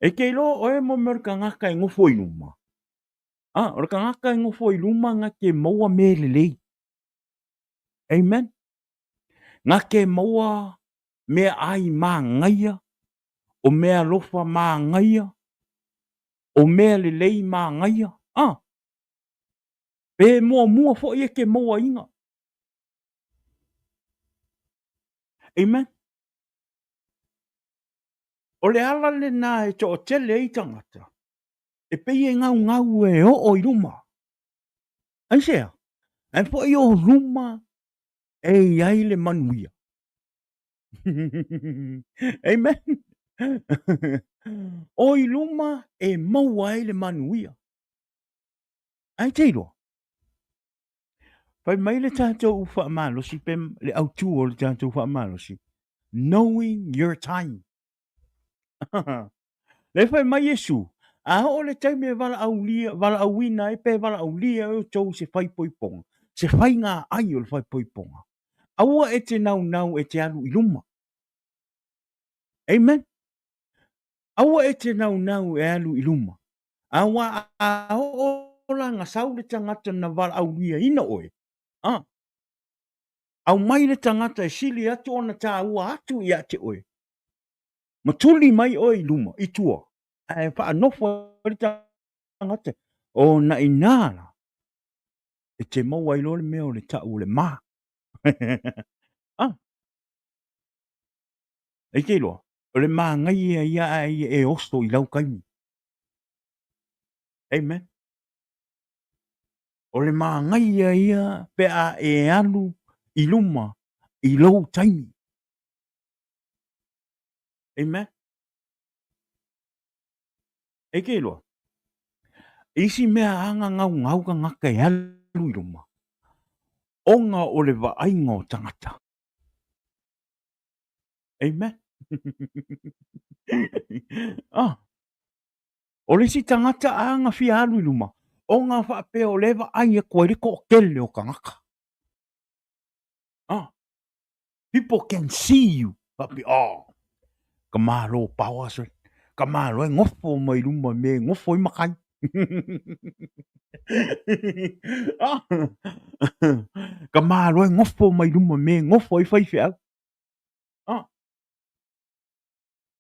E te iloa oe mo mea o le tagata e nofo i luma. Ah, o le tagata e nofo i luma na te maua mea lelei. Amen. Na te maua mea ai mānaia, o mea alofa mānaia, o mea lelei mānaia. Ah. Pe muamua foi e te mauaina. Amen. O le ala lena e toatele ai tagata, e pei e gaugau e oo i luma. Aisea? Ae foi o luma e i ai le manuia. Amen. O i luma e maua ai le manuia. Ae te iloa, fai mai le tatou faamalosi pe le autu o le tatou faamalosi, knowing your time. Le fai mai Iesu, a oo le taimi e valaaulia, valaauina ai pe valaaulia ai outou i se faaipoipoga, se faiga ai o le faaipoipoga, aua e te naunau e te alu i luma. Amen. Aua e te naunau e alu i luma. Aua a oo la na sau le tagata na valaauliaina oe, a, aumai le tagata e sili atu ona taua atu ia te oe, ma tuli mai oe i luma, i tua, ae faanofo ai le tagata, ona i ina la, e te maua ai loa le mea o le tau o le ma. A, e te iloa, o le manaia ia ae ia e oso i lau taimi. Amen. O le manaia ia pe a e alu i luma i lou taimi. Amen. E ke iloa. Isi mea anga ngaungau tagata e alu i luma, ona o le vaaiga o tagata. Amen. Ah. O le isi tagata a na fia alu i luma, ona faapea o lea e vaai atu ai le toatele o tagata. Ah. People can see you. Faapea, oh, ka malo paoa soe. Ka malo e ngofo mai luma me ngofo i makai. Ah. Ka malo e ngofo mai luma me ngofo i whaiwheau. Ah.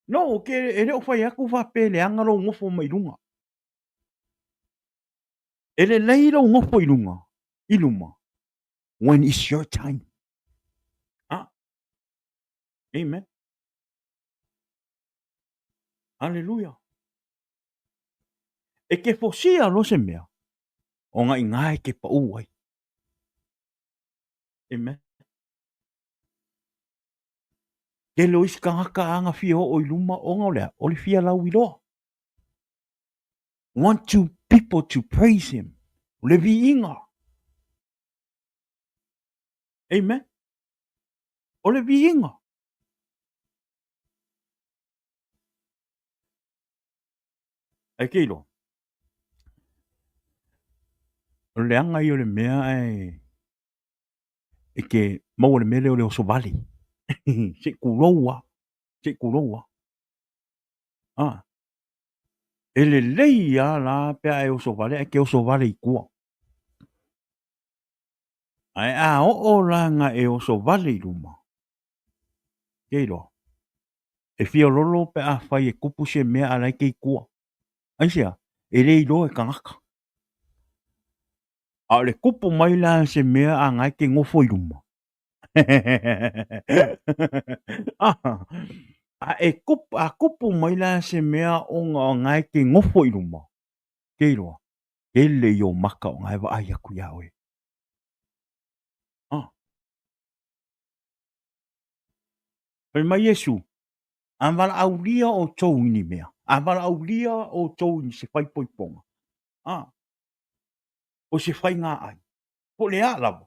No, ke e leo whai aku whapea leaga lou ngofo mai lunga. E lelei lou ngofo i lunga, i luma, when it's your time. Ah. Amen. Hallelujah. E ke fosia lo se mea, o nga inga e ke pau ai. Amen. Tele o isi tagata a na fia oo i luma ona o le a? O le fia lauiloa. Want to people to praise him. O le viiga. Amen. O le viiga. Ai ke iloa. O le leaga ia o le mea ae e ke maua le mea lea o le oso vale. Se i kulou lava. Se i kulou lava. Ah. E lelei lava la pe a e oso vale ae e te oso vale i tua. Ae a oo la na e oso vale i luma, ke iloa, e fia lolo pe afai e kupu se mea a la e te i tua. Aisea? E le iloa e tagata. A o le kupu mai la se mea a na e te nofo i luma. A e kupu, a kupu mai la se mea ona o na e te nofo i luma, ke iloa, tele i o maka o na e vaai aku iā oe. Ah. Fai mai Iesu, A valaaulia outou i ni mea, a valaaulia outou i se faaipoipoga, a, o se faigaai, po o le a lava,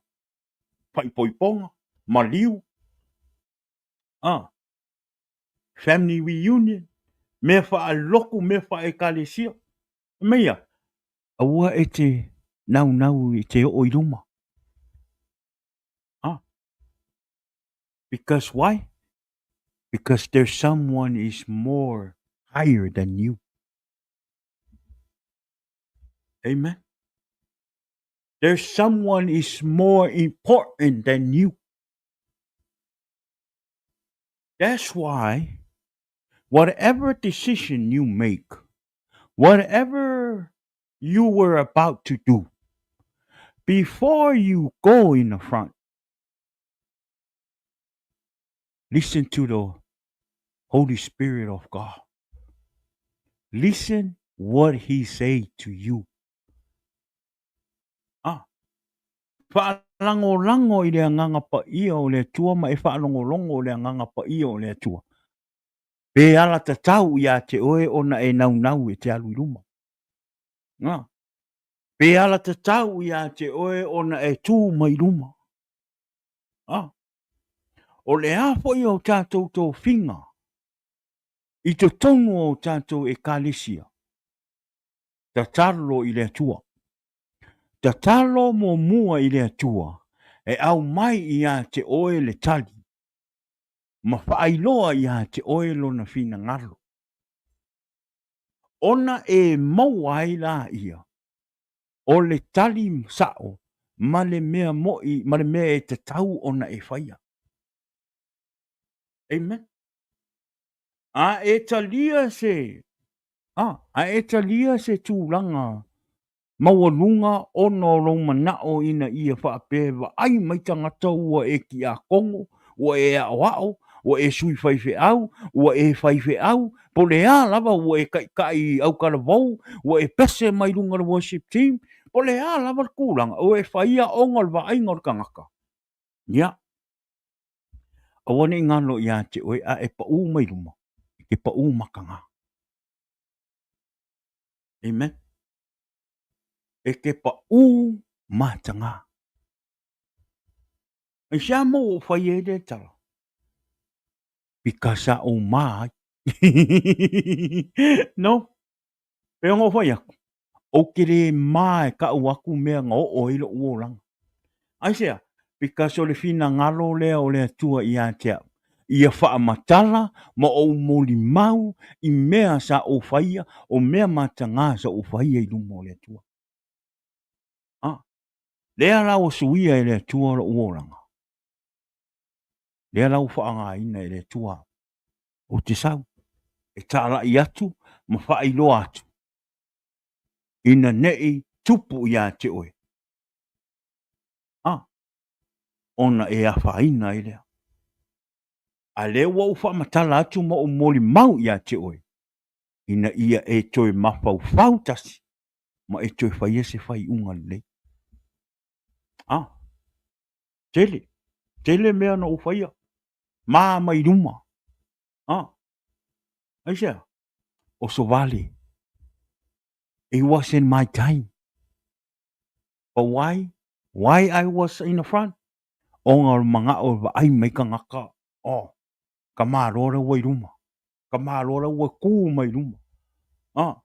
faaipoipoga, maliu, a, family reunion, mea faalotu, mea faaekalesia, fai mai ia, aua e te naunau e te oo i luma. A, because why? Because there's someone is more higher than you. Amen. There's someone is more important than you. That's why whatever decision you make, whatever you were about to do, before you go in the front, listen to the Holy Spirit of God. Listen what he say to you. Ah, faalagolago i le Agaga Paia o le Atua ma e faalogologo i le Agaga Paia o le Atua. Pe alatatau ia te oe ona e naunau e te alu i luma. Ah, pe alatatau ia te oe ona e tu mai luma. Ah, o le a foi o tatou tofiga i totonu o tatou ekalesia, tatalo i le Atua. Tatalo muamua i le Atua e aumai ia te oe le tali ma faailoa ia te oe lona finagalo. Ona e maua ai laia o le tali sao ma le mea mo'i ma le mea e tatau ona e faia. Amen. A e talia se a, a e talia se tulaga maualuga ona o lou manao ina ia faapea e vaai mai tagata ua e tiakono, ua e aoao, ua e sui faifeau, ua e faifeau, po o le a lava, ua e taitai autalavou, ua e pese mai luga o le worship team, po o le a lava le tulaga, ua e faia ona o le vaaiga o le tagata. Ia, aua ne i galo ia te oe a e pau mai luma, e te pau mataga. Amen. E te pau mataga. Aisea mo ua fai ai lea tala? Because sa ou ma ai. No. Pei ona ou fai atu, ou te le ma e kau atu mea na oo ai lo'u olaga. Aisea? Because o le finagalo lea o le Atua ia te au, ia faamatala ma ou molimau i mea sa ou faia, o mea mataga sa ou faia i luma o le Atua. Ah, lea la ua suia e le Atua lo'u olaga. Lea la ua faaaogaina e le Atua au. Ou te sau e talai atu ma faailoa atu ina nei tupu ia te oe, a, ona e afaina ai lea. A lea ua ou faamatala atu ma ou molimau ia te oe, ina ia e toe mafaufau tasi ma e toe faia se faaiuga lelei. A, tele, tele mea na ou faia, ma mai luma. A, aisea? Oso vale. It wasn't my time. But why? Why I was in the front? Ona o le manao e vaai mai tagata, oh, ka malo la ua i luma. Ka malo la ua kū mai luma. Ah,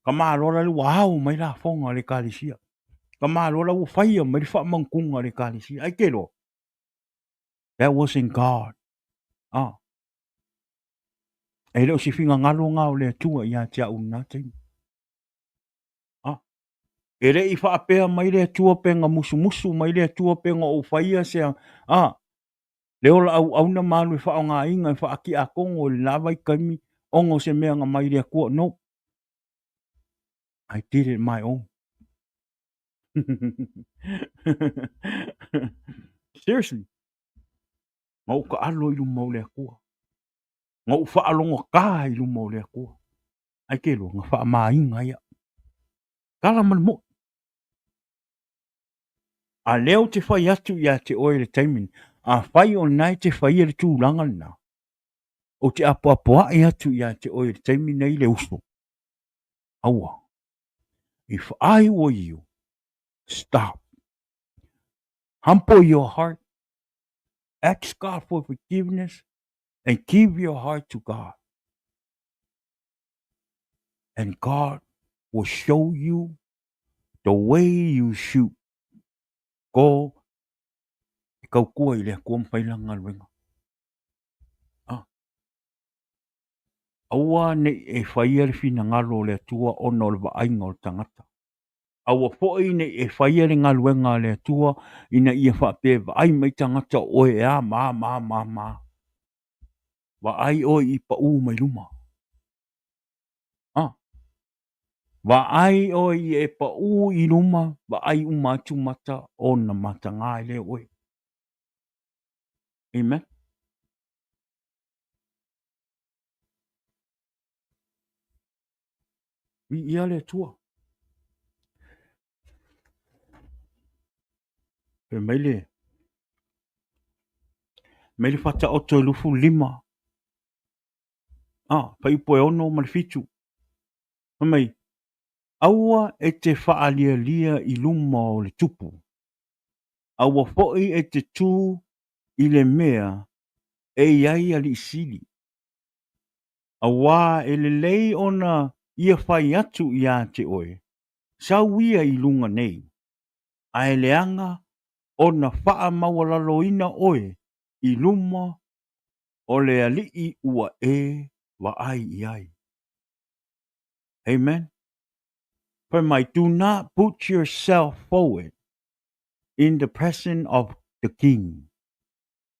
ka malo la ua ao mai lafoga a le ekalesia. Ka malo la ua faia mai le faamautuga a le ekalesia. Ai ke loa. That wasn't God. Ah. E le o se finagalo ngā o le Atua ia te au lena taimi. Ah. E le i faapea mai le Atua pe nga musumusu mai le Atua pe nga ou faia se a le ola auauna ma alu e faaaogaina e faatiakono i lena vaitaimi ona o se mea na mai le Atua. No. I did it my own. Seriously. Na ou taalo i luma o le Atua. Na ou faalogotā i luma o le Atua. Ai ke loa, na faamāina ai au. Tala ma le moʻi. A lea ou te fai atu ia te oe i le taimi lenei, Afai o lena e te faia le tulaga lena, ou te apoapoai atu ia te oe i le taimi nei le uso. Aua. If I were you, stop. Humble your heart. Ask God for forgiveness and give your heart to God. And God will show you the way you should go e kaukua i le Atua ma fai lana galuega. Ah. Aua ne i e faia le finagalo o le Atua ona o le vaaiga o le tagata. Aua foi ne i e faia le galuega a le Atua ina ia faapea e vaai mai tagata o oe e a ma a ma a ma ma. Vaai oe i pau mai luma. Ah. Vaai oe i e pau i luma, vaai uma atu mata ona mataga ai lea o oe. Amen. Viia le Atua. Fai mai le mai le Faataoto e 25. Ah, fuaiupu e 6 ma le 7. Fai mai, aua e te faalialia i luma o le tupu. Aua foi e te tū i le mea e i ai alii sili. Auā e lelei ona ia fai atu iā te oe, sau ia i luga nei, ae leaga ona faamaualaloina oe i luma o le alii ua e vaai i ai. Amen. Fai mai, do not put yourself forward in the presence of the king,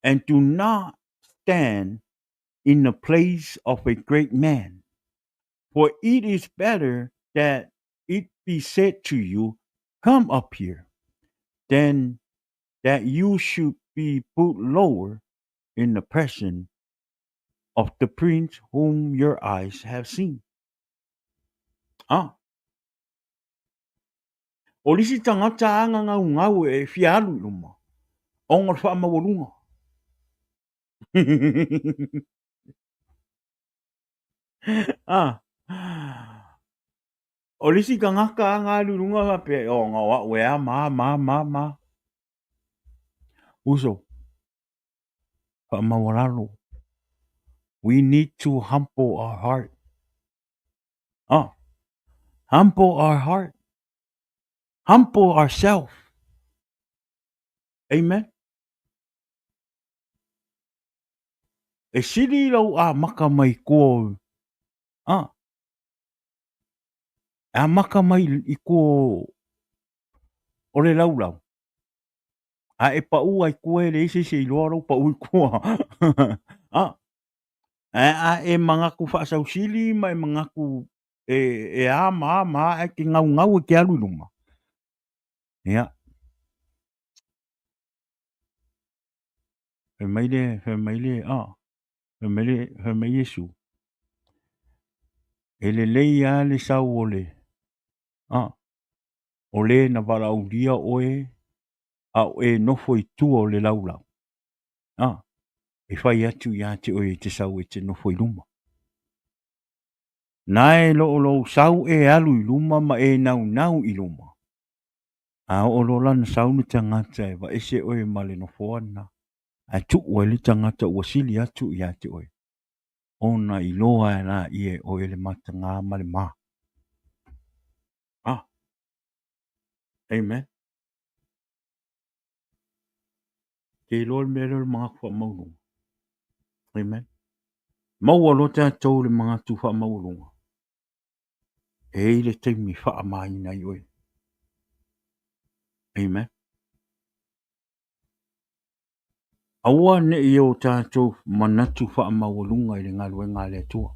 and do not stand in the place of a great man. For it is better that it be said to you, Come up here, than that you should be put lower in the presence of the prince whom your eyes have seen. Ah. O le isi tagata a gaugau e fia alu i luma, ona o le faamaualuga. Ah. O le isi tagata a ga alu i luga faapea, ona o au e a ma ma ma ma. Uso, faamaualalo. We need to humble our heart. Ah, humble our heart. Humble ourselves. Amen. E sili lou amaka mai kua ah, e amaka mai i kua o le laulau. A e pau ai kua e leai se isi e iloa lou pau i kua. ah, ae a e manatu faasausili ma e manatu e, e a ma a ma a ae ke gaugau e ke alu i luma. Ia. Fai mai le, fai mai le, ah, fai mai le, fai mai Iesu. E lelei lava le sau o le, ah, o le na valaaulia oe a o e nofo i tua o le laulau. Ah, e fai atu ia te oe e te sau e te nofo i luma. Nae lo o lou sau e alu i luma ma e naunau i luma. A oo loa la na sau le tagata e vaese oe ma le nofoa lena, ae tuu ai le tagata ua sili atu ia te oe, ona iloa ai laia e oe le mataga ma le ma. Ah. Amen. Ke iloa le mea lea o le manatu faamaualuga. Amen. Maua loa tatou le manatu faamaualuga. E i ai le taimi e faamāina ai oe. Amen. Aua ne i o tatou manatu faamaualuga i le galuega a le Atua.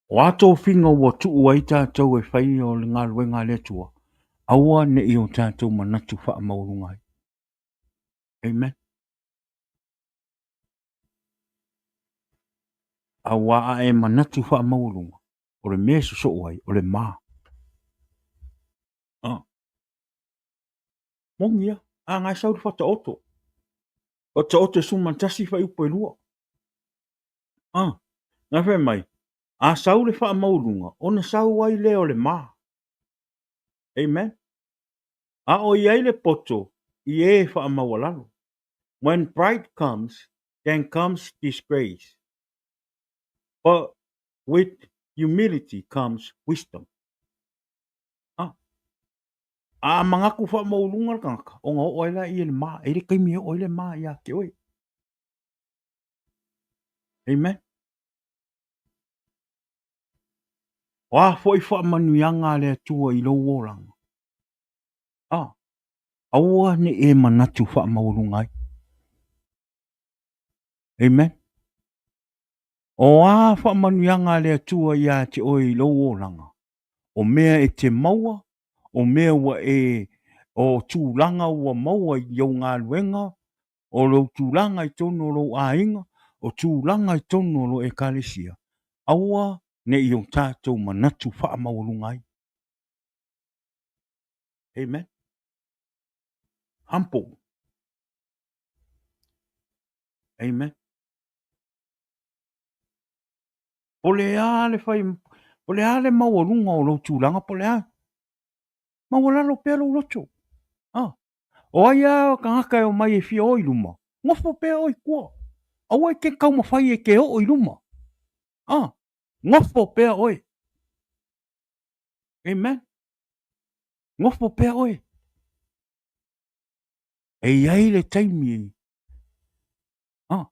O a tofiga ua tuu ai tatou e fai o le galuega a le Atua, aua ne i o tatou manatu faamaualuga ai. Amen. Auā a e manatu faamaualuga, o le mea e sosoo ai, o le ma. Ah. Moni ia. A na e sau le Faataoto. Faataoto 11 fuaiupu e 2. A, na fai mai, a sau le faamaualuga, ona sau ai lea o le ma. Amen. A o i ai le poto i e faamaualalo. When pride comes, then comes disgrace. But with humility comes wisdom. A, a manatu faamaualuga le tagata, ona oo ai lea i le ma. E i ai le taimi e oo ai le ma ia te oe. Amen. O a foi faamanuiaga a le Atua i lou olaga, a, aua ne i e manatu faamaualuga ai. Amen. O a faamanuiaga a le Atua ia te oe i lou olaga, o mea e te maua, o mea ua e, o tulaga ua maua i ou galuega, o lou tulaga i totonu o lou aiga, o tulaga i totonu o lou ekalesia, aua ne i o tatou manatu faamaualuga ai. Amen. Humble. Amen. Po le a le fai, po le a le maualuga o lou tulaga, po le a, maualalo pea lou loto. Ah. O ai lava o tagata e omai e fia o i luma, nofo pea oe i tua. Aua e te taumafai e te oo i luma. Ah, nofo pea oe. Amen. Nofo pea oe. E i ai le taimi, ah,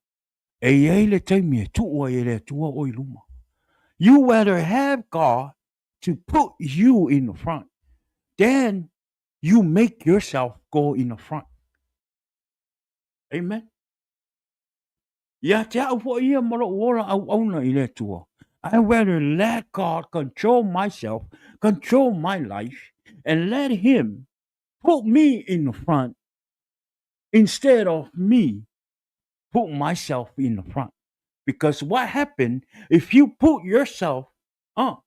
e i ai le taimi e tuu ai e le Atua oe i luma. You rather have God to put you in the front than you make yourself go in the front. Amen. Ia te au foi ia ma lou ola auauna i le Atua. I rather let God control myself, control my life, and let Him put me in the front instead of me put myself in the front. Because what happened if you put yourself up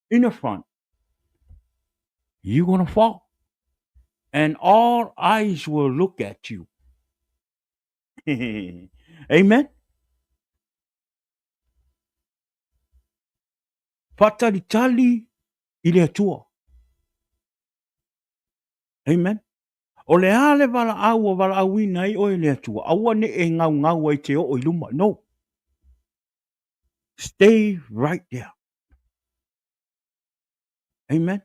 in the front, you're gonna fall. And all eyes will look at you. Amen. Faatalitali i le Atua. Amen. O le a le valaau ua valaauina ai oe e le Atua, aua ne i e gaugau ai e te oo i luma. No. Stay right there. Amen.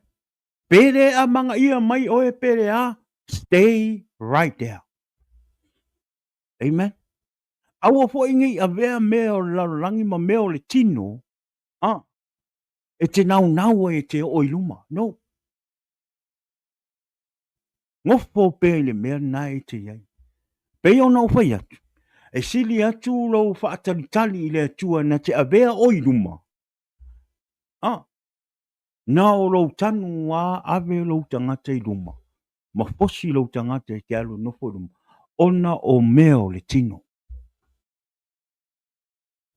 Pe le amanaia mai oe pe le a, stay right there. Amen. Aua foi nei avea mea o le lalolagi ma mea o le tino, ah, e te naunau ai e te oo i luma. No. Nofo pea i le mea lena e te i ai. Pei ona ou fai atu, e sili atu lou faatalitali i le Atua na te avea oe i luma, ah, na o lou tanu a ave lou tagata i luma, ma fosi lou tagata e te alu e nofo i luma, ona o mea o le tino.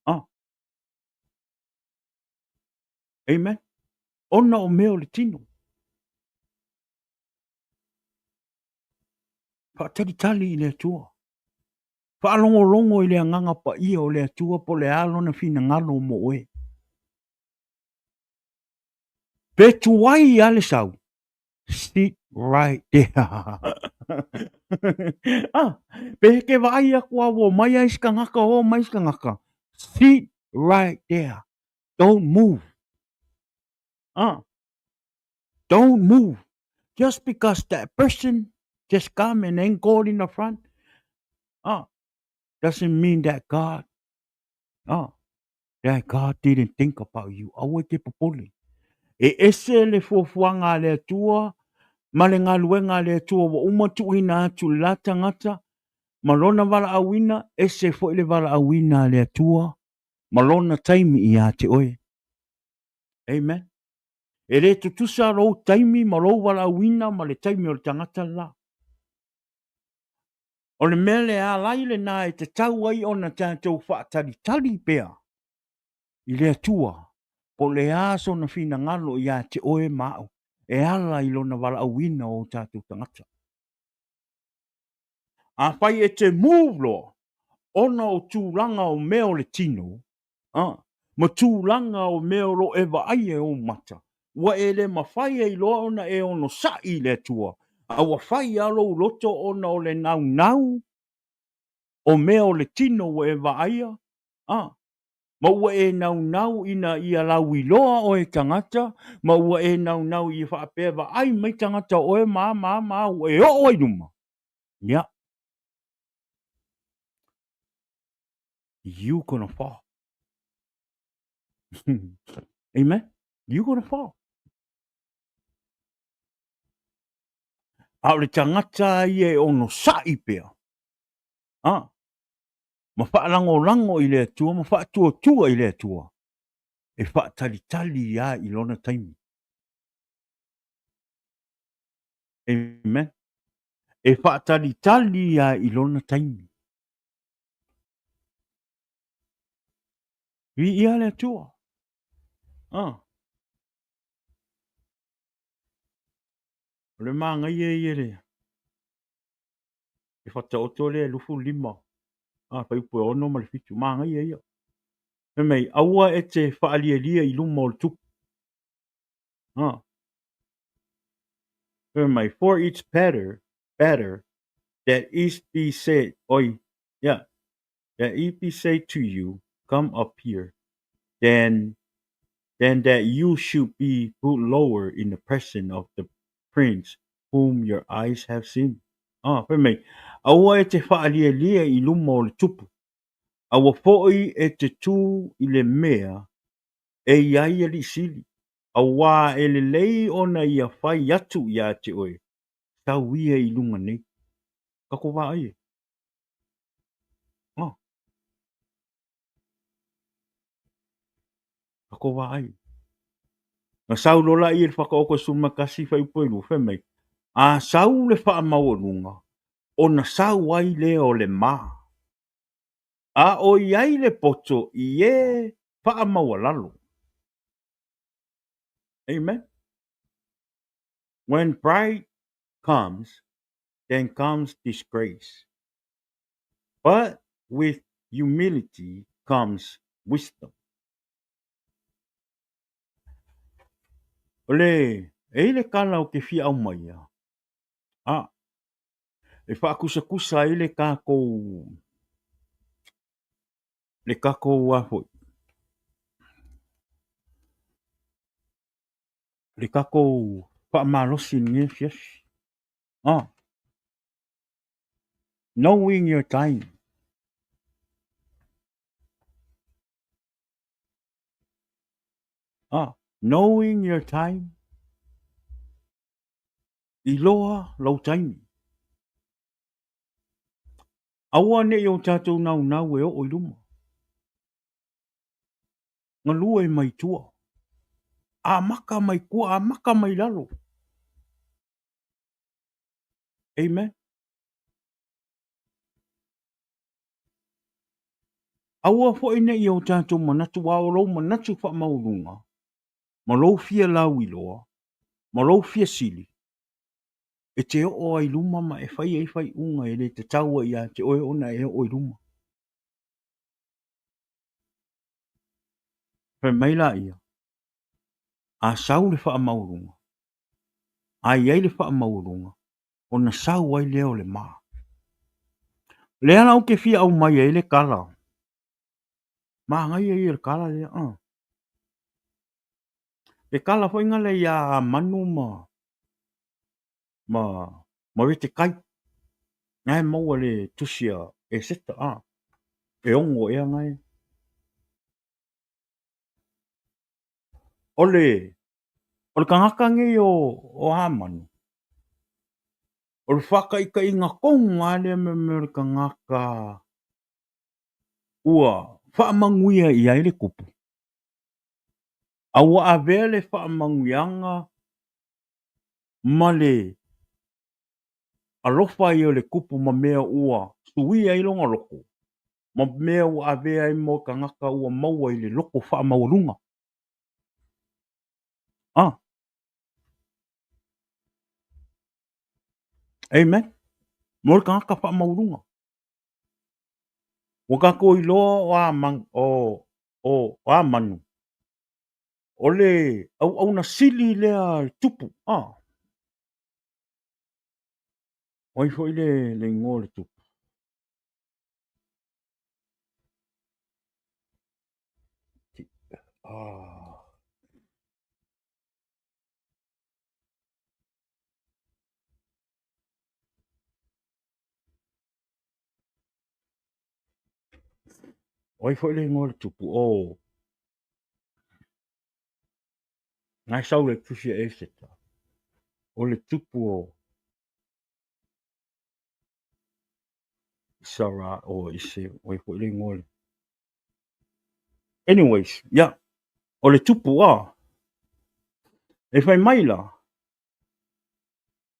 Ah. Amen. Ona o mea o le tino. Faatalitali i le Atua. Faalogologo i le Agaga Paia o le Atua po o le a lona finagalo mo oe. Pe tuai lava le sau, sit right there. ah, pe ke vaai aku a ua omai ai se tagata, o mai se tagata, sit right there. Don't move. Ah, don't move. Just because that person just come and ain't go in the front, ah, doesn't mean that God, ah, that God didn't think about you. Aua e te popole. E ese le fuafuaga a le Atua ma le galuega a le Atua ua uma tuuina atu i le la tagata ma lona valaauina, ese foi le valaauina a le Atua ma lona taimi ia te oe. Amen. E le tutusa lou taimi ma lou valaauina ma le taimi o le tagata le la. O le mea le alai lena e tatau ai ona tatou faatalitali pea i le Atua po o le a sona finagalo ia te oe ma au e ala i lona valaauina o tatou tagata. Afai e te move loa ona o tulaga o mea o le tino, a, ma tulaga o mea o lo o e vaaia e ou mata, ua e le mafai ai loa ona e onosai i le Atua, a ua fai lava lou loto ona o le naunau o mea o le tino ua e vaaia, a, ma ua e naunau ina ia lauiloa oe e tagata, ma ua e naunau ia faapea e vaai mai tagata o oe ma a ma a ma a ua e oo ai i luma, ia, you gonna fall. Amen. You gonna fall. A o le tagata ia e onosai pea, a, ma faalagolago i le Atua ma faatuatua i le Atua, e faatalitali lava i lona taimi. Amen. E faatalitali lava i lona taimi. Viia le Atua. Ah. O le manaia ia le e faataoto lea e 25 a fuaiupu e 6 ma le 7, manaia ia. Fai mai, aua e te faalialia i luma o le tupu. Ah. Fai mai, for it's better, better that it be said, oi, yeah, that it be said to you, come up here, than than that you should be put lower in the presence of the prince whom your eyes have seen. Ah, fai mai, aua e te faalialia i luma o le tupu, aua foi e te tū i le mea e i ai alii sili, auā e lelei ona ia fai atu iā te oe, sau ia i luga nei. Tatou vaai e. Ah. Tatou vaai. Na sau loa laia i le Whakaoto e 11 fuaiupu e 2, fai mai, A sau le faamaualuga, ona sau ai lea o le ma. A o i ai le poto i e faamaualalo. Amen. When pride comes, then comes disgrace. But with humility comes wisdom. O le, e i le kala o ke fia aumaia, a, e faakusakusa ai le takou, le takou a foi, le takou faamalosi i lenei afiafi. A, knowing your time. Ah, knowing your time. Iloa lou taimi. Aua ne i o tatou naunau e oo i luma. Galue mai tua. Amata mai tua, amata mai lalo. Amen. Aua foi ne i o tatou manatu, a o lou manatu faamaualuga, ma lou fia lauiloa, ma lou fia sili, e te oo ai i luma ma e fai ai faaiuga e le tatau ai ia te oe ona e oo i luma. Fai mai laia, a sau le faamaualuga, a i ai le faamaualuga, ona sau ai lea o le ma. O lea la ou te fia aumai ai le tala. Manaia ia o le tala lea. Uh. Le tala foi ngale ia Manu ma ma ma Retekai. Ngae maua le tusi a Eseta. Ah. E 6 ea ngae. O le O le tagata nei o, o Hamanu, o le faataitaiga tonu lava lea me mea o le tagata ua faamanuia i ai le tupu, a ua avea le faamanuiaga ma le alofa ai o le tupu ma mea ua suia ai lona loto, ma mea ua avea ai mo tagata ua maua i le loto faamaualuga. Ah. Amen. Mo le tagata faamaualuga. Ua tatou iloa o a o o a manu, o le auauna sili lea a le tupu. A. O ai foi le le igoa o le tupu? Ah. O ai foi le igoa o le tupu? O na e sau le tusi a Eseta. O le tupu o Isara o Ise, o ai foi le igoa o le Anyways, yeah. O le tupu a e fai mai la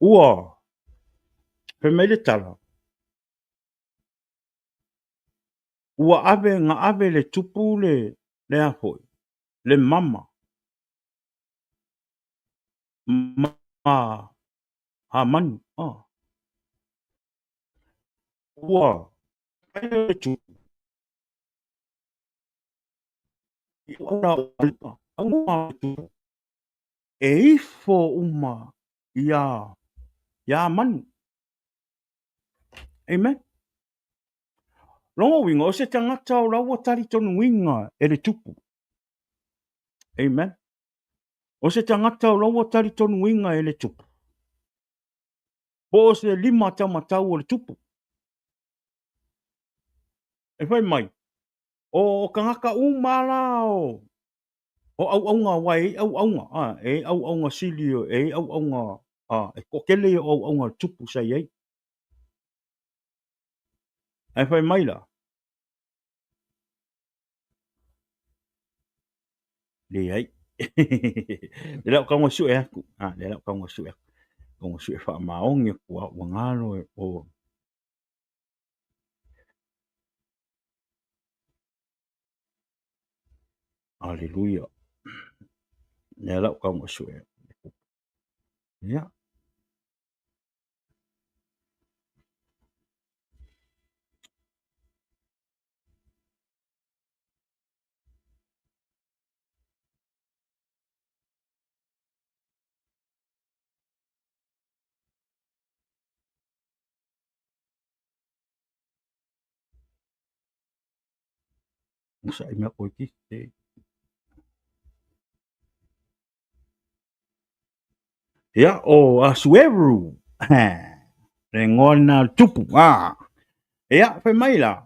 ua fai mai le tala ua ave na ave le tupu le le a foi le mama ma Hamanu a ua fai le tupu e ifo uma iā iā Hamanu. Amen. Lona uiga, o se tagata o la ua talitonuina e le tupu. Amen. O se tagata o la ua talitonuina e le tupu. Po o se lima taumatau o le tupu. E fai mai, o tagata uma la o o auauna aua e i ai auauna, a, e i ai auauna sili, e i ai auauna, a, e toatele ia o auauna a le tupu sa i ai. Ae fai mai la, leai. Le la o tago e sue atu, a, le la o tago e sue atu. Tago e sue faamaoni atu a ua galo e o Aleluia. Lea la o tago e sue atu. Ia. Onosai mai koe ki te. Ia, o Asueru. Le igoa lena o le tupu. Ah. Ia, fai mai la,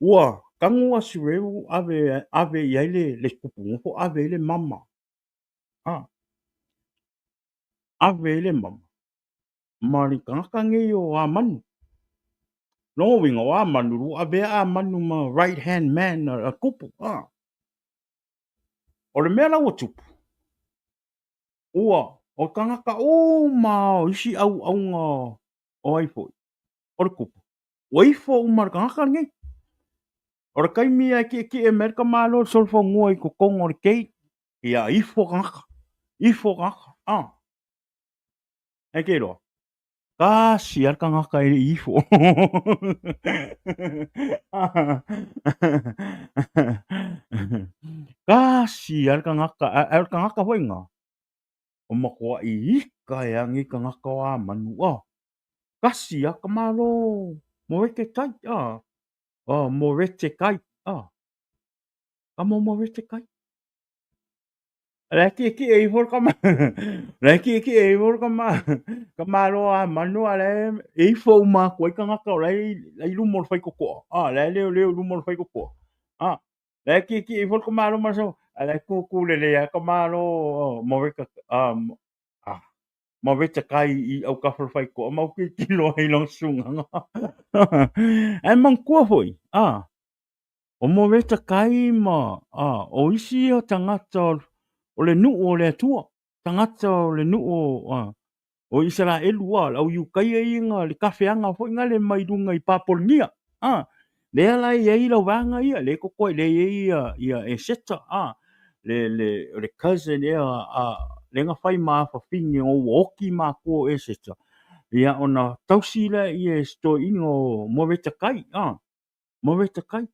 ua tagu Asueru ave, ave i ai le, le tupu nofo ave i le mama. Ah. Ave i le mama. Ma le tagata nei o Amanu. Lona uiga, o Amanu, ua avea Amanu ma right hand man a tupu. Ah. O le mea la ua tupu, ua o tagata uma o isi auauna o ai foi, o le tupu, ua ifo uma le tagata lenei. O le taimi e tietie mai le tamaloa le solofanua i totonu o le gate, ia ifo tagata, ifo tagata, ah. Ae ke iloa, tasi lava le tagata e le i ifo. Tasi lava le tagata, ae o le tagata foi lena, o matuai ika e agi tagata o Amanu, ah. Tasi lava tamalo Moreketai, ah. Oh, Moretekai, ah. Kamo Moretekai. La e kiekie iho le kama, la e kiekie iho le kama, ka malo a manu a la e ifo uma atu ai tagata o la e i luma o le faitotoa, a la e leoleo i luma o le faitotoa, a la e kiekie iho le tamalo ma le sau, a la e kūkū lelei lava le tamalo Moreka, a, a, Moretakai i autafa o le faitotoa ma ou tilotilo ai i lona susuga. Ae manatua foi, a, O Moretakai ma, a, o isi ia tagata o le nuu o le Atua, tagata o le nuu o, a, o Isaraelu, a, le au Iutaia ia na, le tafeaga foi na le mai luga i Papolonia, a, lea la e i ai lau vaega ia, lea e totoe, lea e i ai ia, ia Eseta, a, le, le, o le cousin ea, a, lea na fai ma afafine ina ua oti matua o Eseta. Ia ona tausi lea e si toeaina o Moretakai, Moretakai.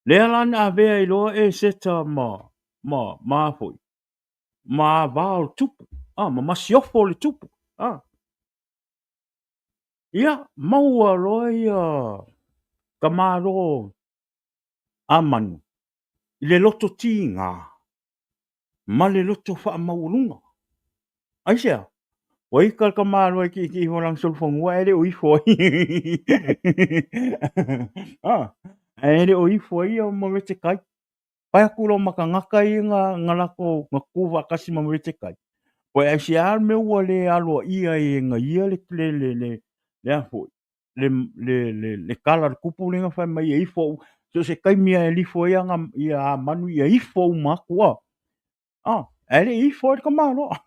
Lea la na avea ai loa Eseta ma a foi, ma ava o le tupu, ma masiofo o le tupu. Ia, maua loa ia tamaloa Amanu i le loto tiga ma le loto faamaualuga. Aisea? Ua ika le tamaloa e tietie ifo i lana solofanua ae le o ifo ai. Ae le o ifo ai ia Moretekai. Pae atu loa ma tagata ia na latou na tutu faatasi ma Moretekai. Poe aisea le mea ua le aloaia ai e na ia le a foi, le tala a le tupu lea na fai mai e ifo, so o se taimi lava e lifo ai ia Amanu ia ifo uma atu lava. Ae le i ifo ai le tamaloa.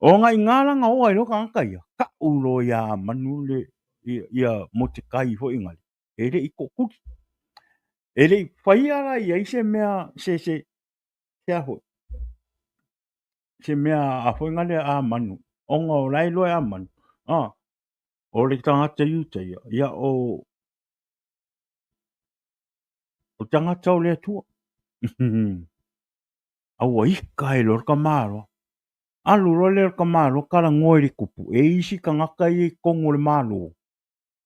O na i ina la na o ai loa tagata ia, tau loa ia Amanu le, ia Motekai foi nale, e le i tootuli. E le i faia la i ai se mea, se, se, se a foi, se mea a foi nale a Amanu, ona o la e iloa e Amanu, o le tagata Iutaia, ia o tagata o le Atua. A ua ika ai loa le tamaloa. Alu loa lea o le tamaloa talanoa i le tupu, e i ai isi tagata ia i totonu o le Malo,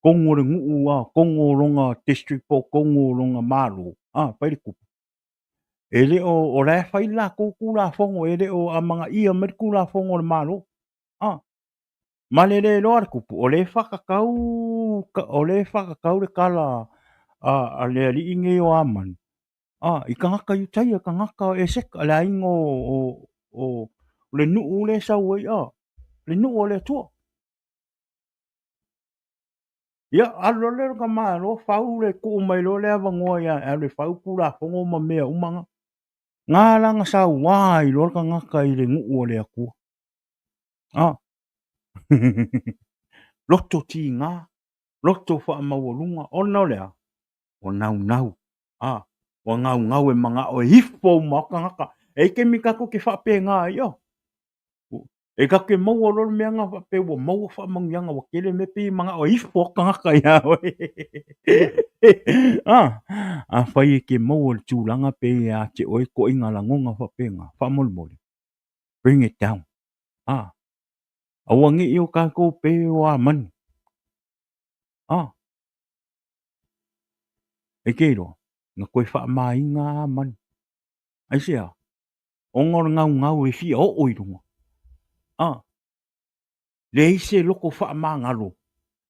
totonu o le nuu, totonu o lona district po o totonu o lona Malo, fai le tupu. E le o, o la e fai le latou Tulafono, e le o amanaia mai le Tulafono a le Malo. Ma le le iloa a le tupu, o lea e faatatau, o lea e faatatau le tala a le alii nei o Amanu, i tagata Iutaia, tagata o Eseka, le aiga o le nuu lea e sau ai, le nuu a le Atua. Ia, alu loa lea o le tamaloa fau le tuu mai loa le avanoa ia e alu e fau Tulafono ma mea uma na. Na la na saua ai loa le tagata i le nuu a le Atua. Loto tiga, loto faamaualuga, ona o le a? Ua naunau. Ua naunau e manao e ifo uma atu tagata. E i ai taimi tatou te faapena ai, e tatou te maua loa le mea lena faapea ua maua faamanuiaga ua tele mea pei e manao e ifo atu tagata ia oe. Afai e te maua i le tulaga pei e ia te oe ituaiga lagona faapena, faamolemole, bring it down. Aua ne i o tatou pei o Amanu. E te iloa, na toe faamaina Amanu. Aisea? Ona o le gaugau e fia oo i luga. Leai se loko faamagalo,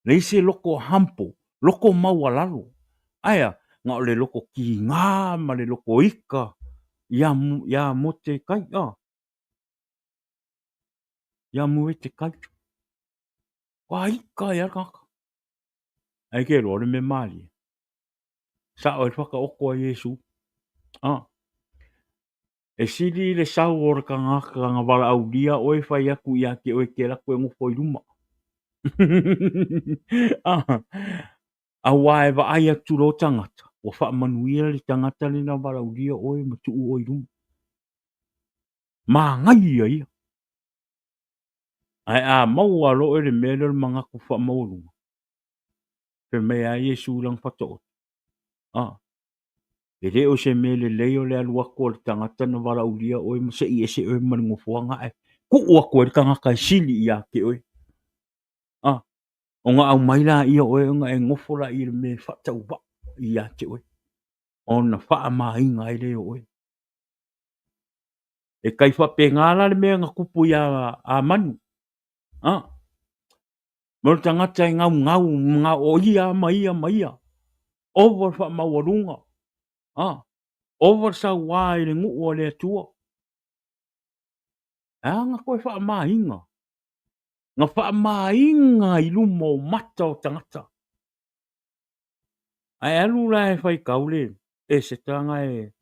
leai se loko humble, loko maualalo. Aea? Na o le loko tiga ma le loko ika ia Motekai. Ia Moetekai. Ua ika ai lava le tagata. Ae ke iloa o le mea malie. Sao ai le whakaoto a Iesu. E sili le sau o le tagata na valaaulia oe fai atu ia te oe e te alu atu e nofo i luma. Aua e vaai atu loa tagata, ua faamanuia le tagata lea na valaaulia oe ma tuu oe i luma. Manaia ia. Ae a maua loa oe le mea lea o le manatu faamaualuga, fai mai lava Iesu i lana fataoto, e le o se mea lelei o le alu atu o le tagata na valaaulia oe ma sei ese oe ma le nofoaga ae tuu atu ai le tagata e sili ia te oe. Ona aumai laia o oe ona e nofo laia i le mea e faatauvaa ia te oe, ona faamaina ai lea o oe. E tai faapena la le mea na tupu ia Amanu. Mo le tagata e gaugau, o ia ma ia ma ia. Ova le faamaualuga. Ova le sauā i le nuu a le Atua. E a na toe faamaina? Na faamaina i luma o mata o tagata. Ae alu la e faitau le Eseta na e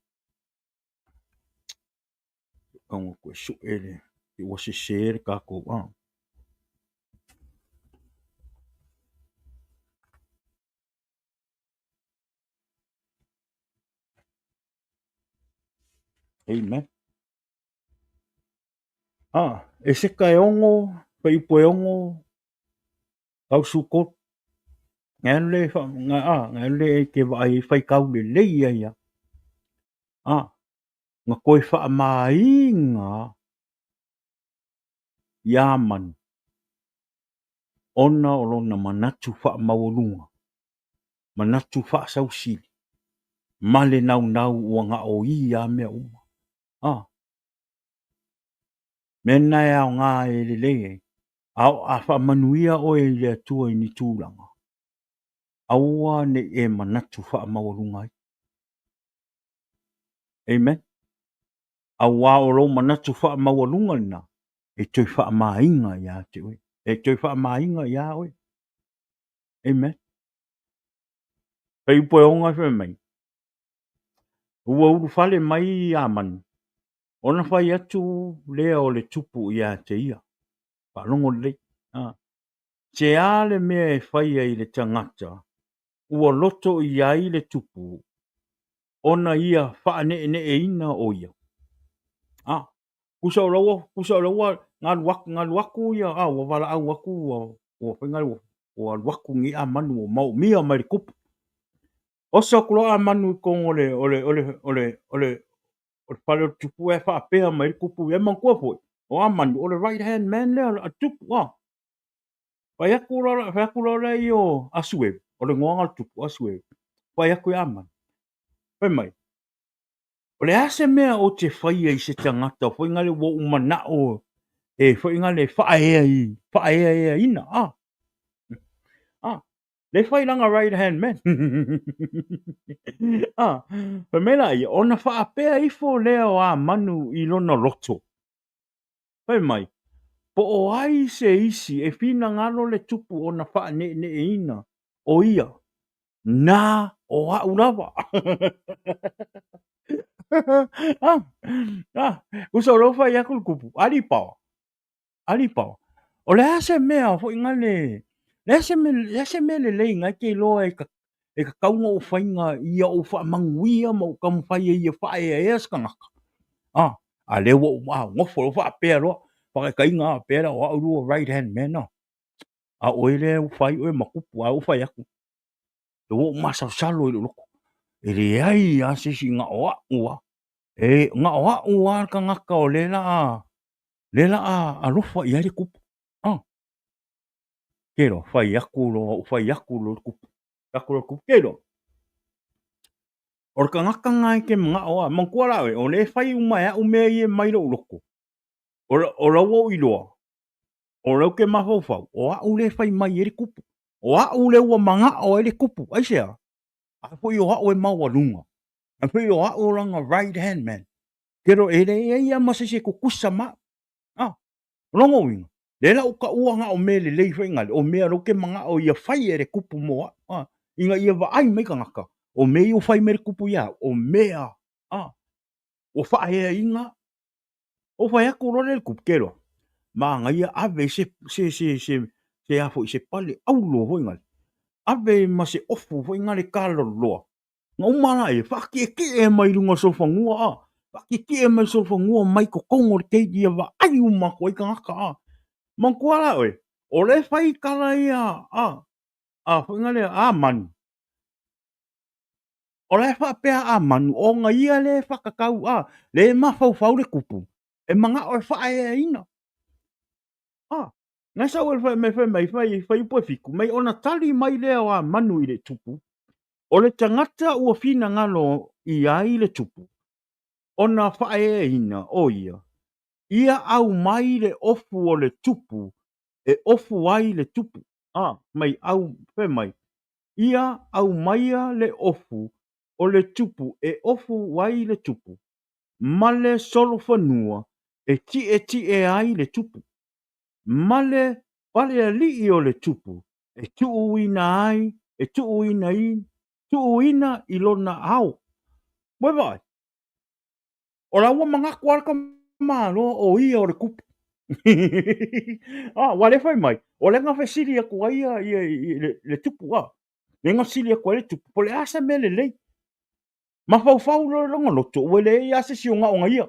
Tago toe sue le ua sese le tatou a. Amen. Eseka e 6. Fuaiupu e 6, 83. Ngai alu le fa ngai a ngai alu le e te vaai ai faitau lelei ai a. A na toe faamaina ia Amanu ona o lona manatu faamaualuga, manatu faasausili ma le naunau ua na o ia lava mea uma. A mea lena e aoga e lelei ai, a faamanuia oe i le Atua i ni tulaga, aua ne i e manatu faamaualuga ai. Amen. Auā o lou manatu faamaualuga lena e toe faamaina ia te oe, e toe faamaina iā oe. Amen. Fuaiupu e 6 e fai mai, ua ulufale mai Amanu, ona fai atu lea o le tupu ia te ia. Faalogo lelei. Ah. Se a le mea e faia i le tagata ua loto i ai le tupu ona ia faaneeneeina o ia. Ah. Tusa o la ua, tusa o la ua galu atu, galu atu ia, ah, ua valaau atu, ua, ua fai galu, ua alu atu ni Amanu ua maomia mai le tupu. Oso atu loa Amanu i totonu o le, o le, o le, o le, o le, o le fale o le tupu e faapea mai le tupu ia manatua foi o Amanu o le right hand man lea a le tupu a fai atu loa fai atu loa lea o Asueru o le igoa o le tupu Asueru fai atu ia Amanu fai mai o le a se mea ou te faia i se tagata foi ngale ua ou manao e foi ngale faaea i faaeaeaina a a Le fai lana right hand man. ah, fai mai laia, ona faapea ifo lea o Amanu i lona loto. Fai mai, po o ai se isi e finagalo le tupu ona faaneeneeina o ia, na o a'u lava. ah, ah, usa o lou fai atu le tupu, ali paoa. Alii Paoa, o le a se mea foi na le, le a se mea, le a se mea lelei na e te iloa e e tatau ona ou faina ia ou faamanuia ma ou taumafai ai ia faaeaea se tagata. Ah, a lea ua ou ah, nofo loa faapea loa, faataitaiga a faapea la o au lua right hand man ah. A oe lea ua fai oe ma tupu, a ua fai atu. Ua ou masalosalo i lou loto. E leai lava se isi na o a'u lava. E na o a'u lava le tagata o lea la a lea la a alofa i ai le tupu. Ah. Ke loa, fai atu loa, ou fai atu loa le tupu. Fai atu loa le tupu, ke loa. O le tagata na e te manao a, manatua la oe, o lea e fai uma e a'u mea ia mai lou loto. O, o la ua ou iloa, o lea ou te mafaufau, o a'u lea e fai mai ai le tupu. O a'u lea ua manao ai le tupu. Aisea? A foi o a'u e maualuga. A foi o a'u o lana right hand man. Kero e leai lava ma se isi e tutusa ma a'u. Ah, o lona uiga, lea la ua taua na o mea lelei foi ngale, o mea lea ou te manao ia fai e le tupu mo a'u, ah, ina ia vaai mai tagata, o mea ia ua fai mai le tupu ia a'u, o mea, ah, ua faaeaina a'u. Ou fai atu loa lea i le tupu, kero, manaia ave se, se, se, se, se a foi, se pale aulo foi ngale, ave ma se ofu foi ngale kaloloa, Na uma la ia, faatietie mai luga o le solofanua, a. Faatietie mai le solofanua mai totonu o le gate ia vaai uma atu ai tagata, a. Manatua la oe, o lea e fai tala ia, a, a foi na lea, a manu. O la e faapea a manu, ona ia lea e whakatau, a, lea e mafaufau le tupu, e manao e whaaeaina. A, na sau e fai mai, fai mai, fai, fai upu e fiku, mai ona tali mai lea o Amanu i le tupu, o le tagata ua finagalo i ai le tupu, ona faaeaina o ia, ia aumai le ofu o le tupu e ofu ai le tupu. A, mai au, fai mai, ia aumaia le ofu o le tupu e ofu ai le tupu, ma le solofanua e tietie ai le tupu, ma le palealii o le tupu e tuuina ai, e tuuina i, tuuina i lona ao. Ua e vaai? O la ua manatu lava le tamaloa o ia o le tupu. Ah, ua le fai mai, o lea na fesili atu ai ia, ia, ia le, le tupu, ah. Lea na fesili atu ai le tupu, po o le a se mea lelei. Mafaufau loa lona loto, ua leai lava se isi o na o na ia.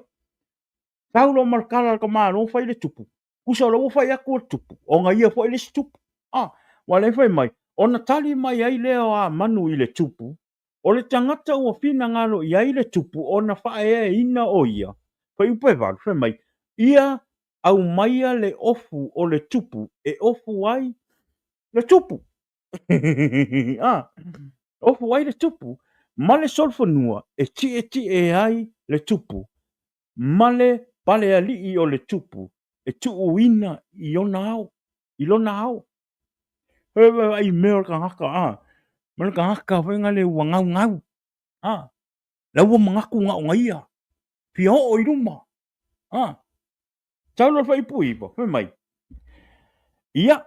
Sau loa ma le tala a le tamaloa fai le tupu. Pusa o la ua fai atu o le tupu, ona ia foi le isi tupu. Ah, ua le fai mai, ona tali mai ai lea o Amanu i le tupu, o le tagata ua finagalo i ai le tupu ona faaeaina o ia. Fuaiupu 8, fai mai, ia aumaia le ofu o le tupu e ofu ai le tupu. ah, ofu ai le tupu ma le solofanua e tietie ai le tupu ma le palealii o le tupu e tuuina i ona ao, i lona ao. E vaai mea o le tagata, a, ma le tagata foi na le ua gaugau, a, la ua manatu na ona ia, fia oo i luma, a. Sau loa le fuaiupu 9, fai mai, ia,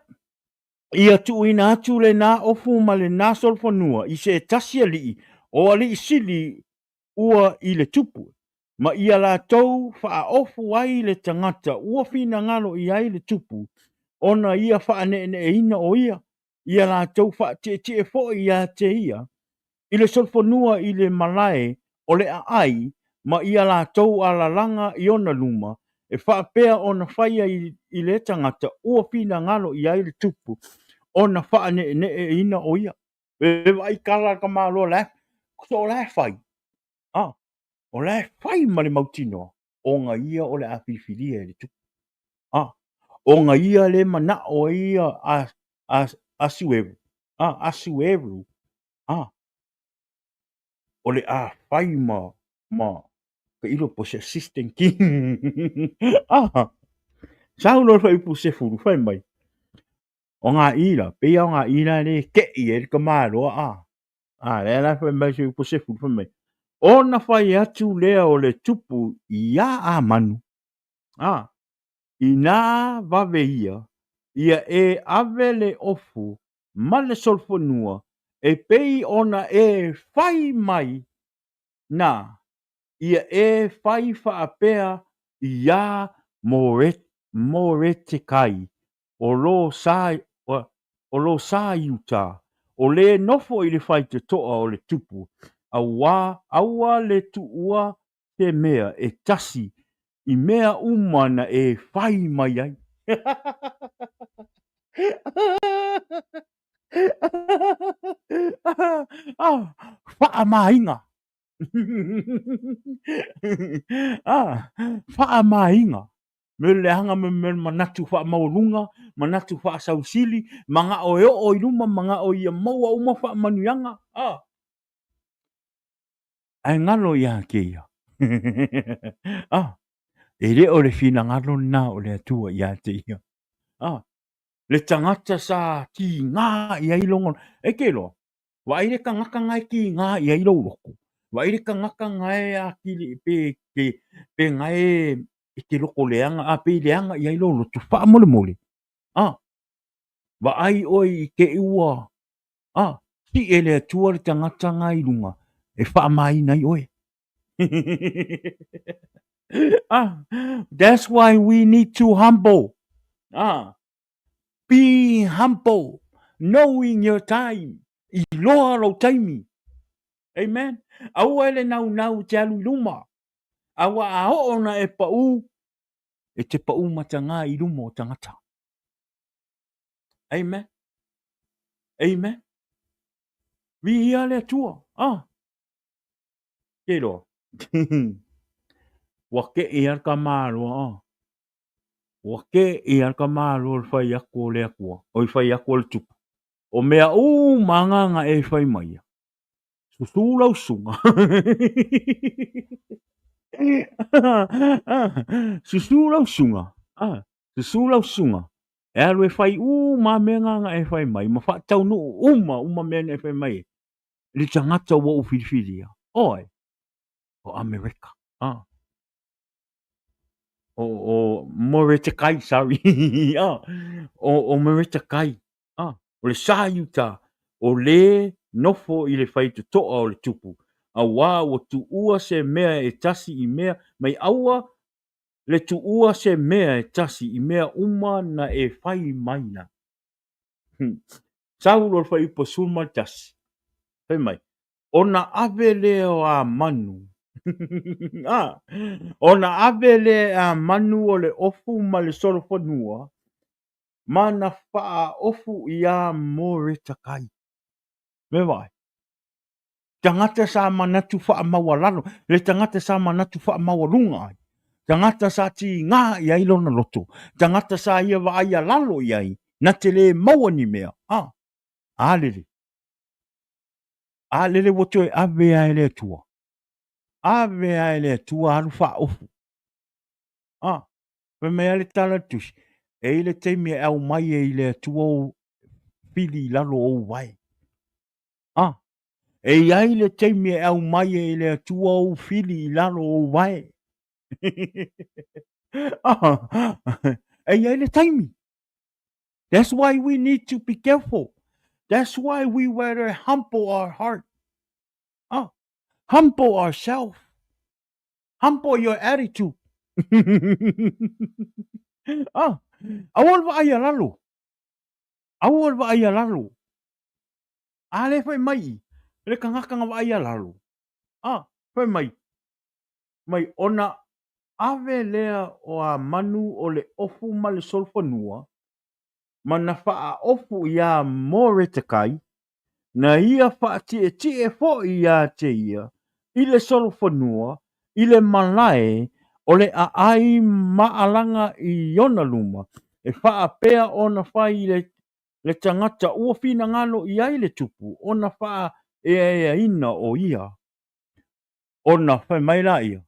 ia tuuina atu lena ofu ma lena solofanua i se tasi alii o alii sili ua i le tupu, ma ia latou faaofu ai le tagata ua finagalo i ai le tupu, ona ia faaneeneeina o ia, ia latou faatietie foi ia te ia i le solofanua i le malae o le aai, ma ia latou alalaga i ona luma, e faapea ona faia i le tagata ua finagalo i ai le tupu, ona faaneeneeina o ia. E vaai tala ka malo la, so o la e fai. Ah, o la e fai ma le mautinoa, ona ia o le a filifilia e le tupu. Ah, ona ia le manao ai ia a Asueru. Ah, Asueru. Ah, o le a fai ma ma ka ilo po se assistant king. ah, sau loa le fuaiupu 10, fai mai. O ngā ila, pei o ngā ila le ke'i ai le tamaloa a. A, lea la fai mai se upu 10, fai mai. Ona fai atu lea o le tupu iā Amanu. A, inā vave ia, ia e ave le ofu ma le solofanua e pei ona e fai mai na, ia e fai faapea iā Moretekai o lo sa, o lo sa Iuta, o lē nofo i le faitotoa o le tupu, auā aua le tuua se mea e tasi i mea uma na e fai mai ai. ah, faamainga. ah, faamainga. Mea leaga me mea manatu faamaualuga, manatu faasausili, manao e oo i luma, manao ia maua uma faamanuiaga. Ah. Ae galo ia te ia. ah, e le o le finagalo lena o le Atua ia te ia. Ah, le tagata sa tiga i ai lona, e te iloa, Vaai le tagata na e tiga i ai lou loto. Vaai le tagata na e atili pe pe pe na e e te loto leaga a pe i leaga i ai lou loto faamolemole. A vaai oe i te i ua a sii e le Atua le tagata na i luga e faamaina ai oe. ah, that's why we need to humble. Ah, Be humble, knowing your time. Iloa lou taimi. Amen. Aua e le naunau te alu i luma. Aua a oo na e pau, e te pau matagā i luma o tagata. Amen. Amen. Viia le Atua. Ah. Ke loa. Ua keʻi a le tamaloa. Ah. Ua kē a le tamaloa le fai atu o le Atua, oi fai atu o le Tupu. O mea uma aga na e fai mai ia. Susu lau susuga. Susu lau susuga. Susu lau susuga. E alu e fai uma mea na na e fai mai, ma faataunuu uma uma mea na e fai mai e. Le tagata ua ou filifilia. Oi, o Amerika. Ah. O, o Moretekai, sorry. ah, o, o Moretekai. Ah, o le sa i uta, o lē nofo i le faitotoa o le tupu, auā ua tuua se mea e tasi i mea mai aua le tuua se mea e tasi i mea uma na e fai mai na. Hmm. Sau loa le fuaiupu 11, fai mai, ona ave lea o Amanu. Ah, ona ave lea e Amanu o le ofu ma le solofanua, ma na faaofu iā Moretakai. Me vaai. Tagata sa manatu faamaualalo, le tagata sa manatu faamaualuga ai, tagata sa tiga i ai lona loto, tagata sa ia vaai alalo i ai, na te le maua ni mea. Ah, a lele. A lele ua toe ave a e le Atua. Ave a e le Atua alu faaofu. Ah, fai mai a le tala le tusi, e i le taimi e aumai ai le Atua ou fili i lalo o ou vae. Ah, e i ai le taimi e aumai ai e le Atua ou fili i lalo o ou vae. Ah, e i ai le taimi. That's why we need to be careful. That's why we better humble our heart. Ah, humble ourselves. Humble your attitude. Ah, aua le vaai a lalo. Aua le vaai a lalo. A le fai mai le kangaka nga vaai a lalo. Ah, fai mai. Mai ona ave lea o Amanu o le ofu ma le solofanua, ma na faaofu iā Moretekai, na ia faatietie foi iā te ia i le solofanua i le malae o le aai maalaga i ona luma, e faapea ona fai i le le tagata ua finagalo i ai le tupu ona faaeaeaina o ia, ona fai mai laia,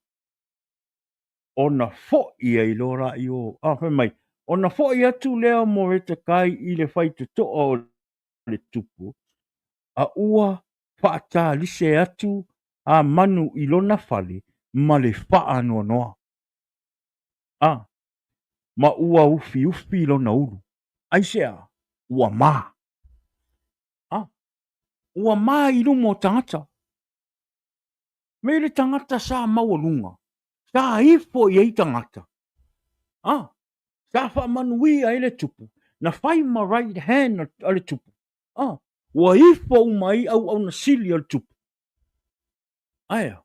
ona foi ai loa la i o, a fai mai, ona foi atu lea o Moretekai i le faitotoa o le tupu, a ua faatalise atu Hamanu i lona fale ma le faanoanoa. A, ma ua ufiufi lona ulu. Aisea? Ua ma. A, ua ma i luma o tagata. Me le tagata sa maualuga, sa ifo i ai tagata. A, sa faamanuia ai le tupu, na fai ma right hand a le tupu. A, ua ifo uma ai auauna sili a le tupu. Aea,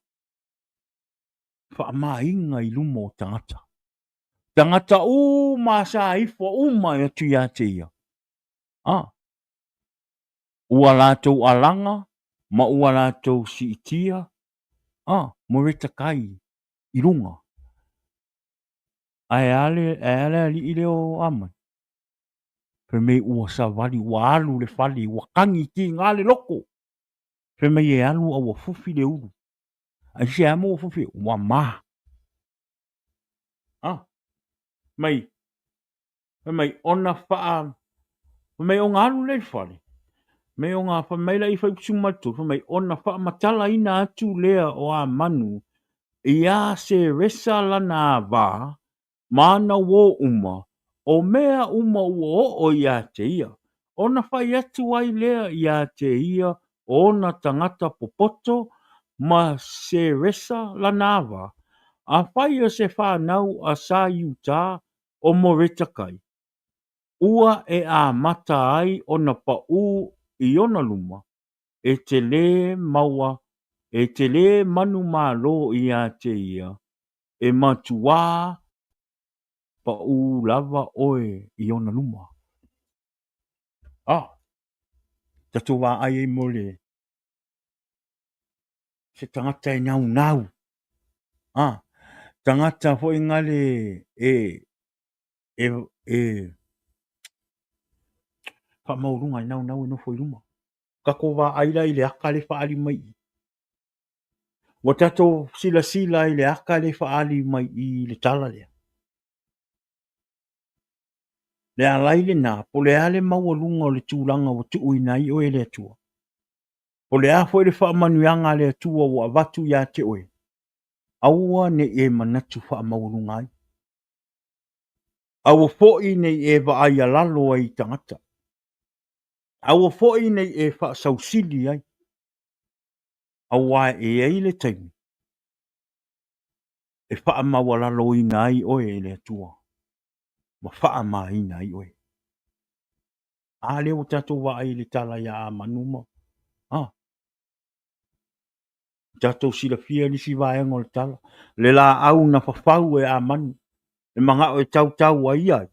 faamaina i luma o tagata. Tagata uma sa ifo uma atu ia te ia. A, ua latou alaga ma ua latou siitia, a, Moretakai i luga. Ae a le, ae a le alii lea o Amani? Fai mai ua savali, ua alu le fale, ua kagi tiga le loko. Fai mai e alu a ua fufi le ulu. Aisea mo ua fufi? Ua ma. A, mai, fai mai ona faa, fai mai ona alu lea i le fale, mai ona fai mai la i fai 13, fai mai ona faamatalaina atu lea o Amanu iā Seresa lana ava ma ana uō uma, o mea uma ua oo iā te ia, ona fai atu ai lea iā te ia o ona tagata popoto ma Seresa lana ava, afai o se whanau a sa Iutā o Moretakai, ua e amata ai ona paʻū i ona luma, e te lē maua, e te lē manumalo iā te ia, e matuā paʻū lava ʻoe i ona luma. Ah, tatou vaai ai mo le se tagata e naunau. Ah, tagata foi ngale e e e faamaualuga e naunau e nofo i luma. Tatou vaai la i le aka le faaali mai i. Ua tatou silasila i le aka le faaali mai i le tala lea. Le alai lena, po le a le maualuga o le tulaga ua tuuina ai oe e le Atua. Po o le a foi le faamanuiaga a le Atua ua avatu ia te oe, aua ne i e manatu faamaualuga ai. Aua foi ne i e vaai alalo ai i tagata. Aua foi ne i e faasausili ai. Aua e i ai le taimi e faamaualaloina ai oe e le Atua ma faamaina ai oe. A lea ua tatou vaai i le tala ia Amanu ma, a. Tatou silafia nisi vaega o le tala, le laau na fafau e Amani, e manao e tautau ai ai.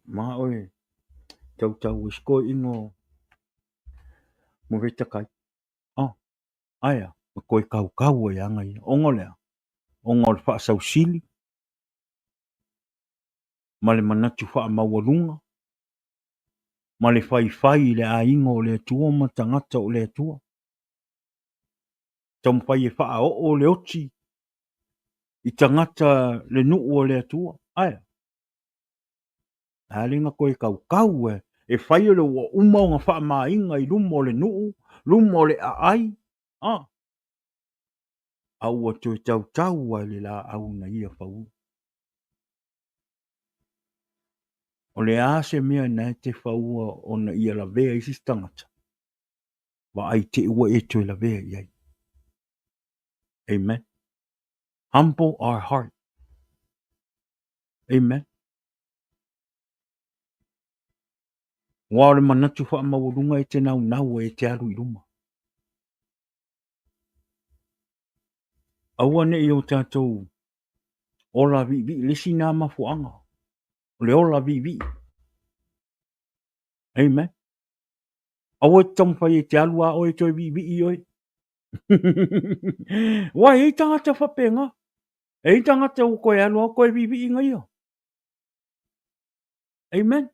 Manao e tautau ai si toeaina o Moletakai. Oh, ae a? Na toe tautau ai lava ia. Ona o le a? Ona o le faasausili ma le manatu faamaualuga ma le faifai i le aiga o le Atua ma tagata o le Atua. Taumafai e faaoo le oti i tagata le nuu o le Atua. Ae a? A lea na toe tautau e, e fai o le ua uma ona faamaina i luma o le nuu, luma o le aai, a, a ua toe tautau lava i le laau na ia faua. O le a se mea na e te faua ona ia lavea ai se isi tagata, vaai te i ua e toe lavea i ai. Amen. Humble our heart. Amen. Aua o le manatu faamaualuga e te naunau ai e te alu i luma. Aua ne i o tatou ola viivii, le isi na mafuaaga, o le ola viivii. Amen. Aua e te taumafai e te alu a oe e toe viivii oe. Ua e i ai tagata faapena. E i ai tagata ua toe alu a toe viivii na ia. Amen.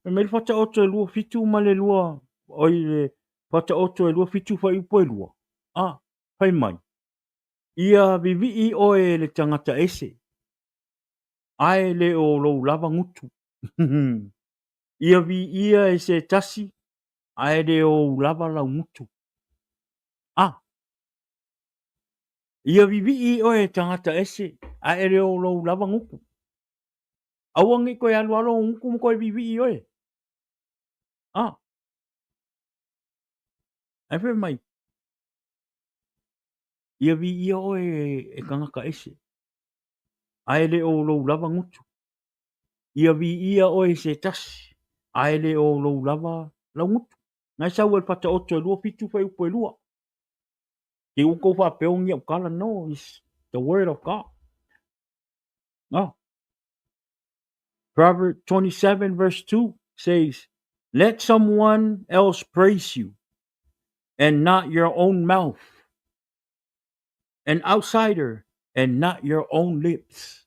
Fai mai le Faataoto e 27 ma le 2, oi le Faataoto e 27 fuaiupu e 2. A, fai mai, Ia vivii oe e le tagata ese, ae le o lou lava gutu. Ia viia e se tasi, ae le o ou lava lau gutu. A, ia vivii oe e tagata ese, ae le o lou lava gutu. Aua ne i toe alu lava lou gutu ma toe vivii oe. A, ae fai mai, Ia viia oe e tagata ese, ae le o lou lava gutu. Ia viia oe e se tasi, ae le o lou lava lau gutu. Na e sau ai le Faataoto e 27 fuaiupu e 2. Te i ua tou faapea o ni au tala, no, it's the word of God. No. Proverbs 27 verse 2 says, Let someone else praise you, and not your own mouth, an outsider, and not your own lips.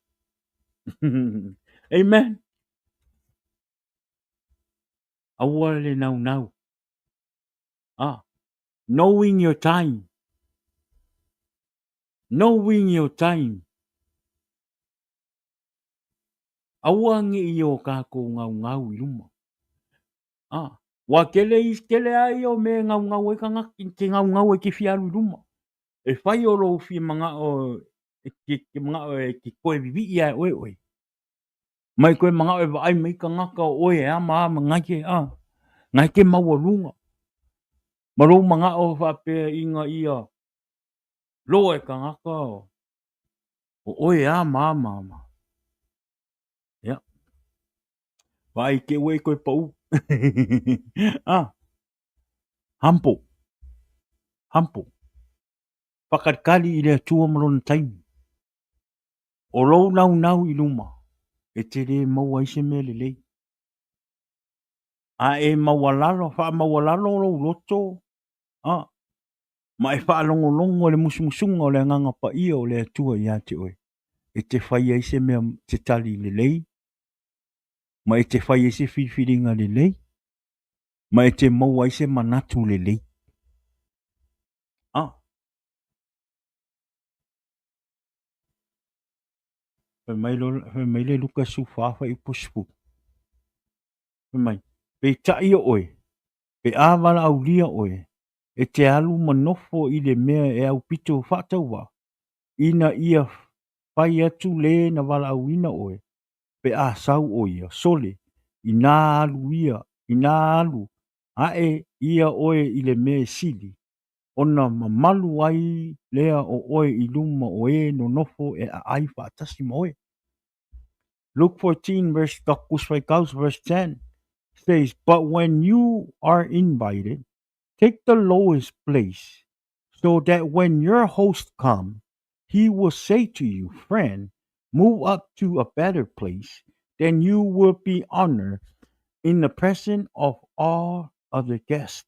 Amen. Aua le naunau. Ah, knowing your time. Knowing your time. Aua ne i o kākou ngaungau i luma. Ah, ua tele i tele a ia o mea e ngaungau ai tagata, ke ngaungau ai ke fia alu i luma. E fai o lou fia manao e ke, ke manao e ke toe vivii ae oe oe. Mai koe manao e vaai mai tagata o oe e ama ama ngai ke a. Ngai ke maualuga. Ma lou manao faapea ina ia loa e tagata o oe e ama ama ama. Ia. Vaai te ua e toe pau. Ah. Humble. Humble. Whakalikali i le Atua ma lona taimi. O lou naunau i luma, e te lē maua ai se mea lelei. A e maualalo, faamaualalo lou loto, ah, ma e faalogologo i le musumusuga o le Agaga Paia o le Atua ia te oe, e te fai ai se mea te tali lelei, ma e te fai ai se filifiliga lelei, ma e te maua ai se manatu lelei. Ah. Fai mai, lo, fai mai le Luka 14 fuaiupu 10. Fai mai, peitai o oe, pe a valaaulia oe, e te alu ma nofo i le mea e aupito faatauvaa, ina ia fai atu le na valaauina oe, pe a sau ʻo ia, sole, inā alu ia, inā alu aʻe ia ʻoe i le mea e sili, ona mamalu ai lea o ʻoe i luma o e nonofo e ʻaʻai faatasi ma oe. Luke 14 verse verse 10 says, But when you are invited, Take the lowest place, so that when your host come, he will say to you, Friend, move up to a better place. Then you will be honored in the presence of all other guests.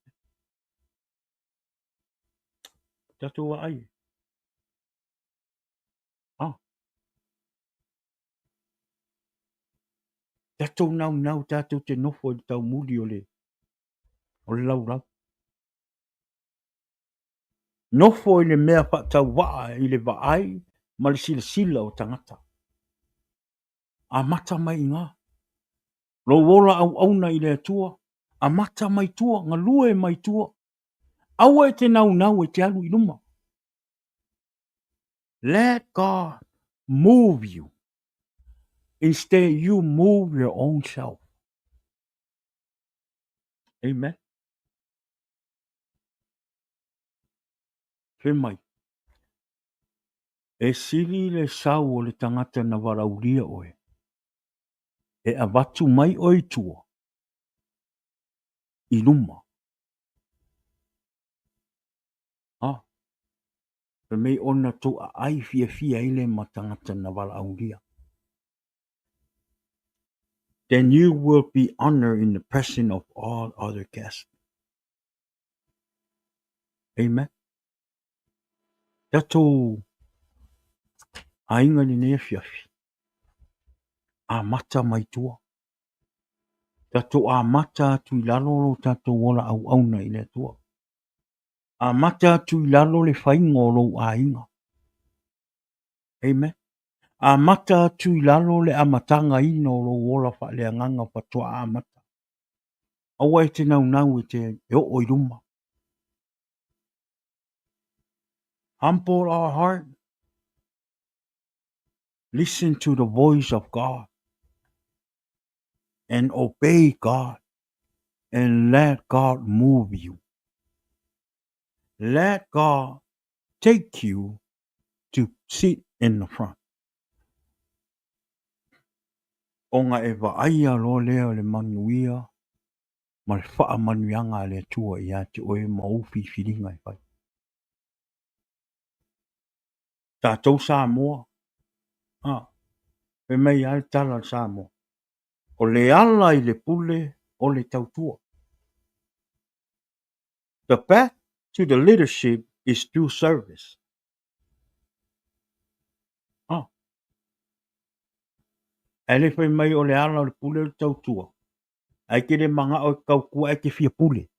Tatou ai. Ah. Tatou naunau tatou te nofo i le taumuli o le o le laulau. Nofo i le mea faatauvaa i le vaai ma le silasila o tagata. Amata mai i ina. Lou ola auauna i le Atua, amata mai tua, galue mai tua. Aua e te naunau e te alu i luma. Let God move you. Instead, you move your own self. Amen. Fai mai, e sili le sau o le tagata na valaaulia oe, e avatu mai oe i tua, i luma. Ah, fai mai ona tou aai fiafia ai lea ma tagata na valaaulia. Then you will be honored in the presence of all other guests. Amen. Tatou aiga i lenei afiafi, amata mai tua. Tatou amata atu i lalo lo tatou ola auauna i le Atua. Amata atu i lalo le faiga o lou aiga. Amen. Amata atu i lalo le amatagaina o lou ola faaleagaga faatoa amata. Aua e te naunau e te e oo i luma. Humble our heart. Listen to the voice of God and obey God and let God move you. Let God take you to sit in the front. Ona e vaaia loa lea o le manuia ma le faamanuiaga a le Atua ia te oe ma ou filifiliga e fai. Tatou Samoa, ah, fai mai lava le tala a le Samoa, o le ala i le pule o le tautua. The path to the leadership is through service. Ah. Ae le fai mai o le ala o le pule o le tautua. Ae ke le mana'o e tautua ae te fia pule.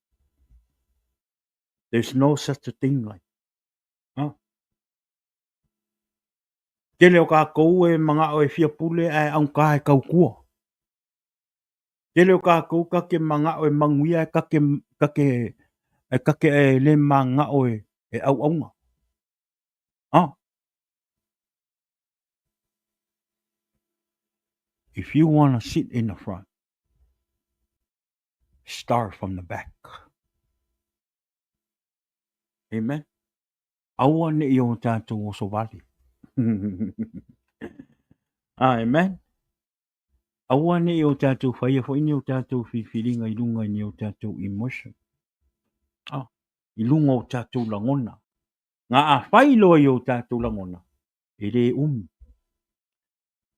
There's no such a thing like. Ah. Tele o tatou e mana'o e fia pule ae augata e tautua. Tele o tatou ta te mana'o e manuia ae ta te ta te ae ta te e le mana'o e e auauna. Ah. If you want to sit in the front, start from the back. Amen. Aua ne'i o tatou oso vale. Amen. Aua ne'i o tatou faia foi ni o tatou filifiliga i luga i ni o tatou emotion. Ah, i luga o tatou lagona. Nga a fai loa i o tatou lagona, e le umi.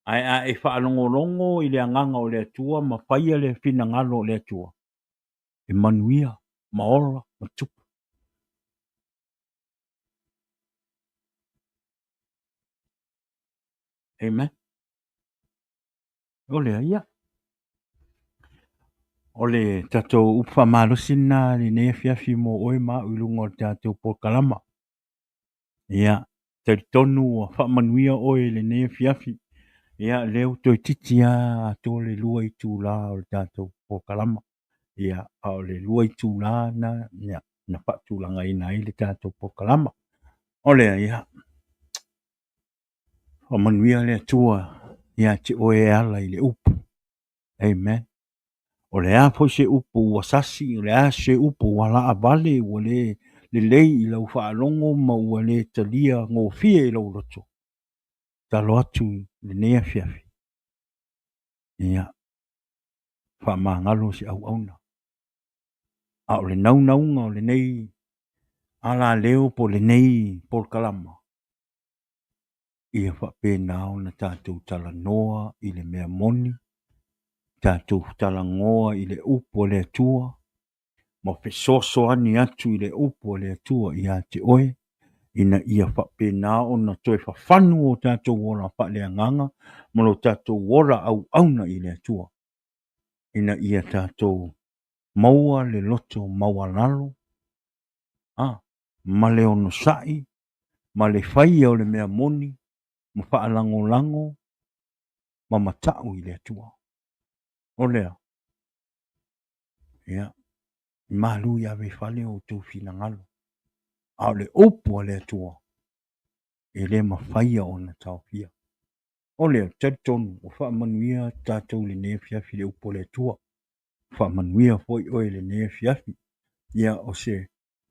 Ae a e faalogologo i le agaga o le Atua ma faia le finagalo o le Atua, e manuia ma ola ma tupu. Amen. O lea, ia. O le tatou upu faamalosi lena lenei afiafi mo oe ma au i luga o le tatou polokalama. Ia, talitonu ua faamanuia oe i lenei afiafi. Ia, lea ua toeitiiti lava atoa le 2 itula o le tatou polokalama. Ia, a o le 2 itula na, ia, na faatulagaina ai le tatou polokalama. O lea, ia, faamanuia le Atua ia te oe e ala i le upu. Amen. O le a foi se upu ua sasi, o le a se upu ua laavale, ua le lelei i lau faalogo ma ua le talia gofie i lou loto, talo atu i lenei afiafi, ia, faamagalo se auauna. A o le naunauga o lenei alaleo po o lenei polokalama, ia faapena ona tatou talanoa i le mea moni, tatou talanoa i le upu a le Atua, ma fesoasoani atu i le upu a le Atua ia te oe, ina ia faapena ona toe fafanu o tatou ola faaleagaga ma lo tatou ola auauna i le Atua, ina ia tatou maua le loto maualalo, a, ma le onosai, ma le faia o le mea moni, ma faalagolago ma matau i le Atua. O lea, ia, malu i ave i fale o outou finagalo, a o le upu a le Atua, e le mafaia ona taofia. O lea, talitonu, ua faamanuia tatou i lenei afiafi i le upu a le Atua. Faamanuia foi oe i lenei afiafi. Ia, o se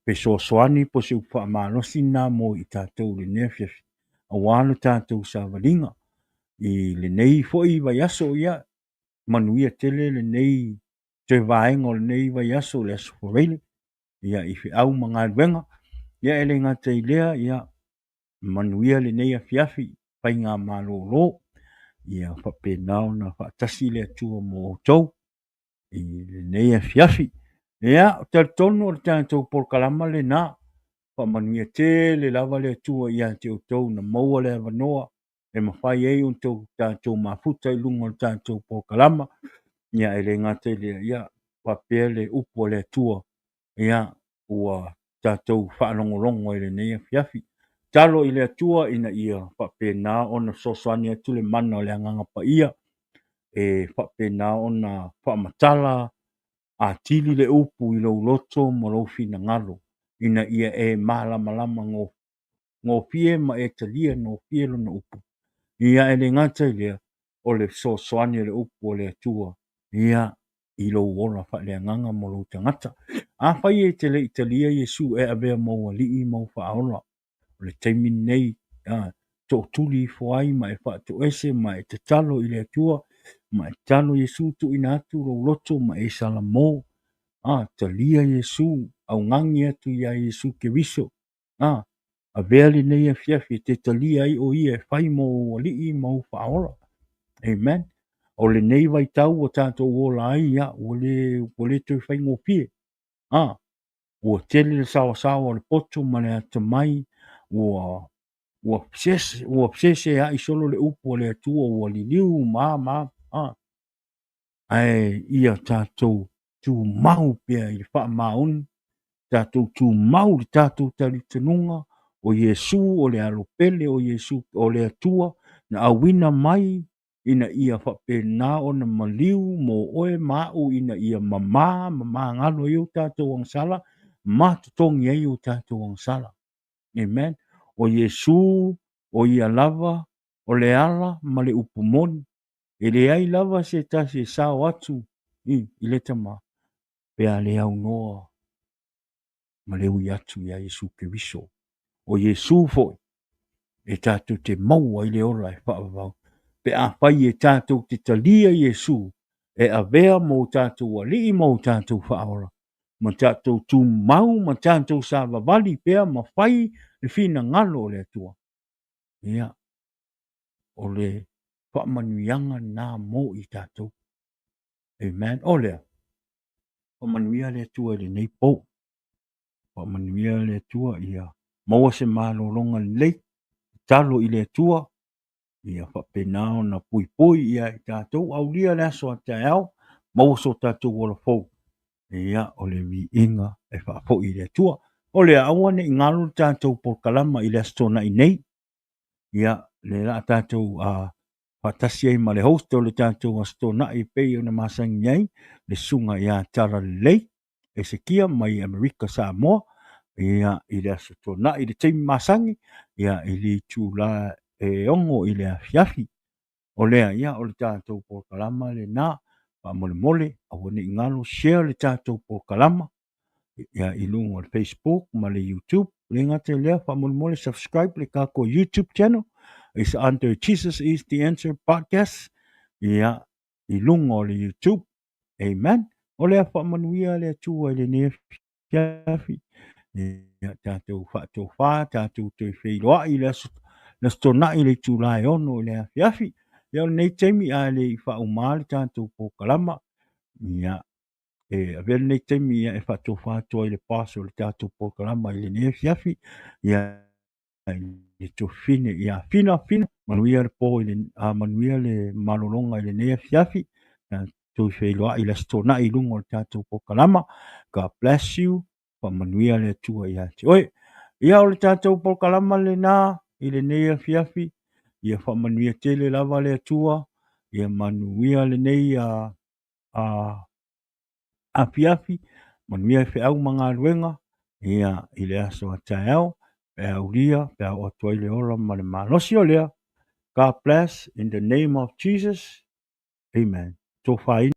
fesoasoani po o se upu faamalosi lena mo i tatou i lenei afiafi, aua lo tatou savaliga i lenei foi vaiaso. Ia, manuia tele lenei toe vaega o lenei vaiaso, le Aso Faraile, ia, i feau ma galuega. Ia, e le gata i lea, ia, manuia lenei afiafi, faiga malolo. Ia faapena ona faatasi le Atua mo outou i lenei afiafi. Ia, ou te talitonu o le tatou polokalama lena. Faamanuia tele lava le Atua ia te outou na maua le avanoa e mafai ai ona tatou mafuta i luga o le tatou polokalama. Ia, e le gata i lea, ia, faapea le upu a le Atua, ia, ua tatou faalogologo ai i lenei afiafi. Tatalo i le Atua ina ia faapena ona fesoasoani atu le mana o le Agaga Paia e faapena ona faamatala atili le upu i lou loto ma lou finagalo, ina ia e malamalama gofie ma e talia gofie lona upu. Ia, e le gata i lea, o le fesoasoani o le upu a le Atua, ia, i lou ola faaleagaga ma lou tagata. Afai e te le i talia Iesu e avea ma ou alii ma ou faaola, o le taimi lenei, a, tootuli ifo ai ma e faatoese ma e tatalo i le Atua, ma e tatalo Iesu tuuina atu lou loto ma e salamo, a, talia Iesu, augani atu iā Iesu Keriso, a, avea lenei afiafi e te talia ai o ia e fai mo ou alii ma ou faaola. Amen. O lenei vaitau ua tatou ola ai, ia, ua le toe faigofie. A, ua tele le saoasaoa o le poto ma le atamai, ua feseseai solo le upu a le Atua, ua liliu ma a ma a. Ae ia tatou tumau pea i le faamaoni, tatou tumau i le tatou talitonuga o Iesu o le alo pele o Iesu o le Atua na auina mai ina ia faapena ona maliu mo oe ma au ina ia mamā ma magalo ai o tatou agasala ma totogi ai o tatou agasala. Amen. O Iesu, o ia lava, o le ala ma le upu moni. E leai lava se tasi e sao atu i le Tama, pe a le aunoa ma le ui atu iā Iesu Keriso. O Iesu foi e tatou te maua ai le ola e faavavau, pe afai e tatou te talia Iesu e avea mo tatou alii ma o tatou faaola, ma tatou tumau ma tatou savavali pea ma fai le finagalo o le Atua. Ia, o le faamanuiaga lena mo i tatou. Amen. O lea, faamanuia le Atua i lenei po. Faamanuia le Atua ia maua se malologa lelei, tatalo i le Atua ia faapena ona puipui ia i tatou, aulia le aso a taeao, maua so tatou ola fou. Ia, o le viiga e faafoi i le Atua. O lea, aua ne i galo le tatou polokalama i le Aso Toonai nei. Ia, lea o le a tatou faatasi ai ma le host o le tatou Aso Toonai e pei ona masani ai, le susuga ia Talalelei Esekia mai Amerika Samoa, ia, i le Aso Toonai i le taimi masani, ia, i le itula e 6 i le afiafi. O lea, ia, o le tatou polokalama lena. Faamolemole, aua ne i galo, share le tatou polokalama, ia, i luga o le Facebook ma le YouTube. Le gata i lea, faamolemole, subscribe le tatou YouTube channel. It's under Jesus is the Answer Podcast. Ia, i luga o le YouTube. Amen. O le a faamanuia le Atua i lenei afiafi. Ia tatou faatofa, tatou toe feiloai i le aso, le aso Toonai i le itula e 6 i le afiafi. Ia o lenei taimi a le i faauma le tatou polokalama, ia e avea lenei taimi ia e faatofa atu ai i le boss o le tatou polokalama i lenei afiafi, ia i le tuafafine ia Fina. Fina, manuia le po i le, a manuia le malologa i lenei afiafi. Tatou feiloai i le Aso Toonai i luga o le tatou polokalama. God bless you. Faamanuia le Atua ia te oe. Ia o le tatou polokalama lena i lenei afiafi. Ia faamanuia tele lava le Atua. Ia manuia lenei a, a afiafi, manuia feau ma galuega, ia i le aso a taeao, pe a aulia, pe a oo atu ai le ola ma le malosi o lea. God bless in the name of Jesus. Amen. Tofaina.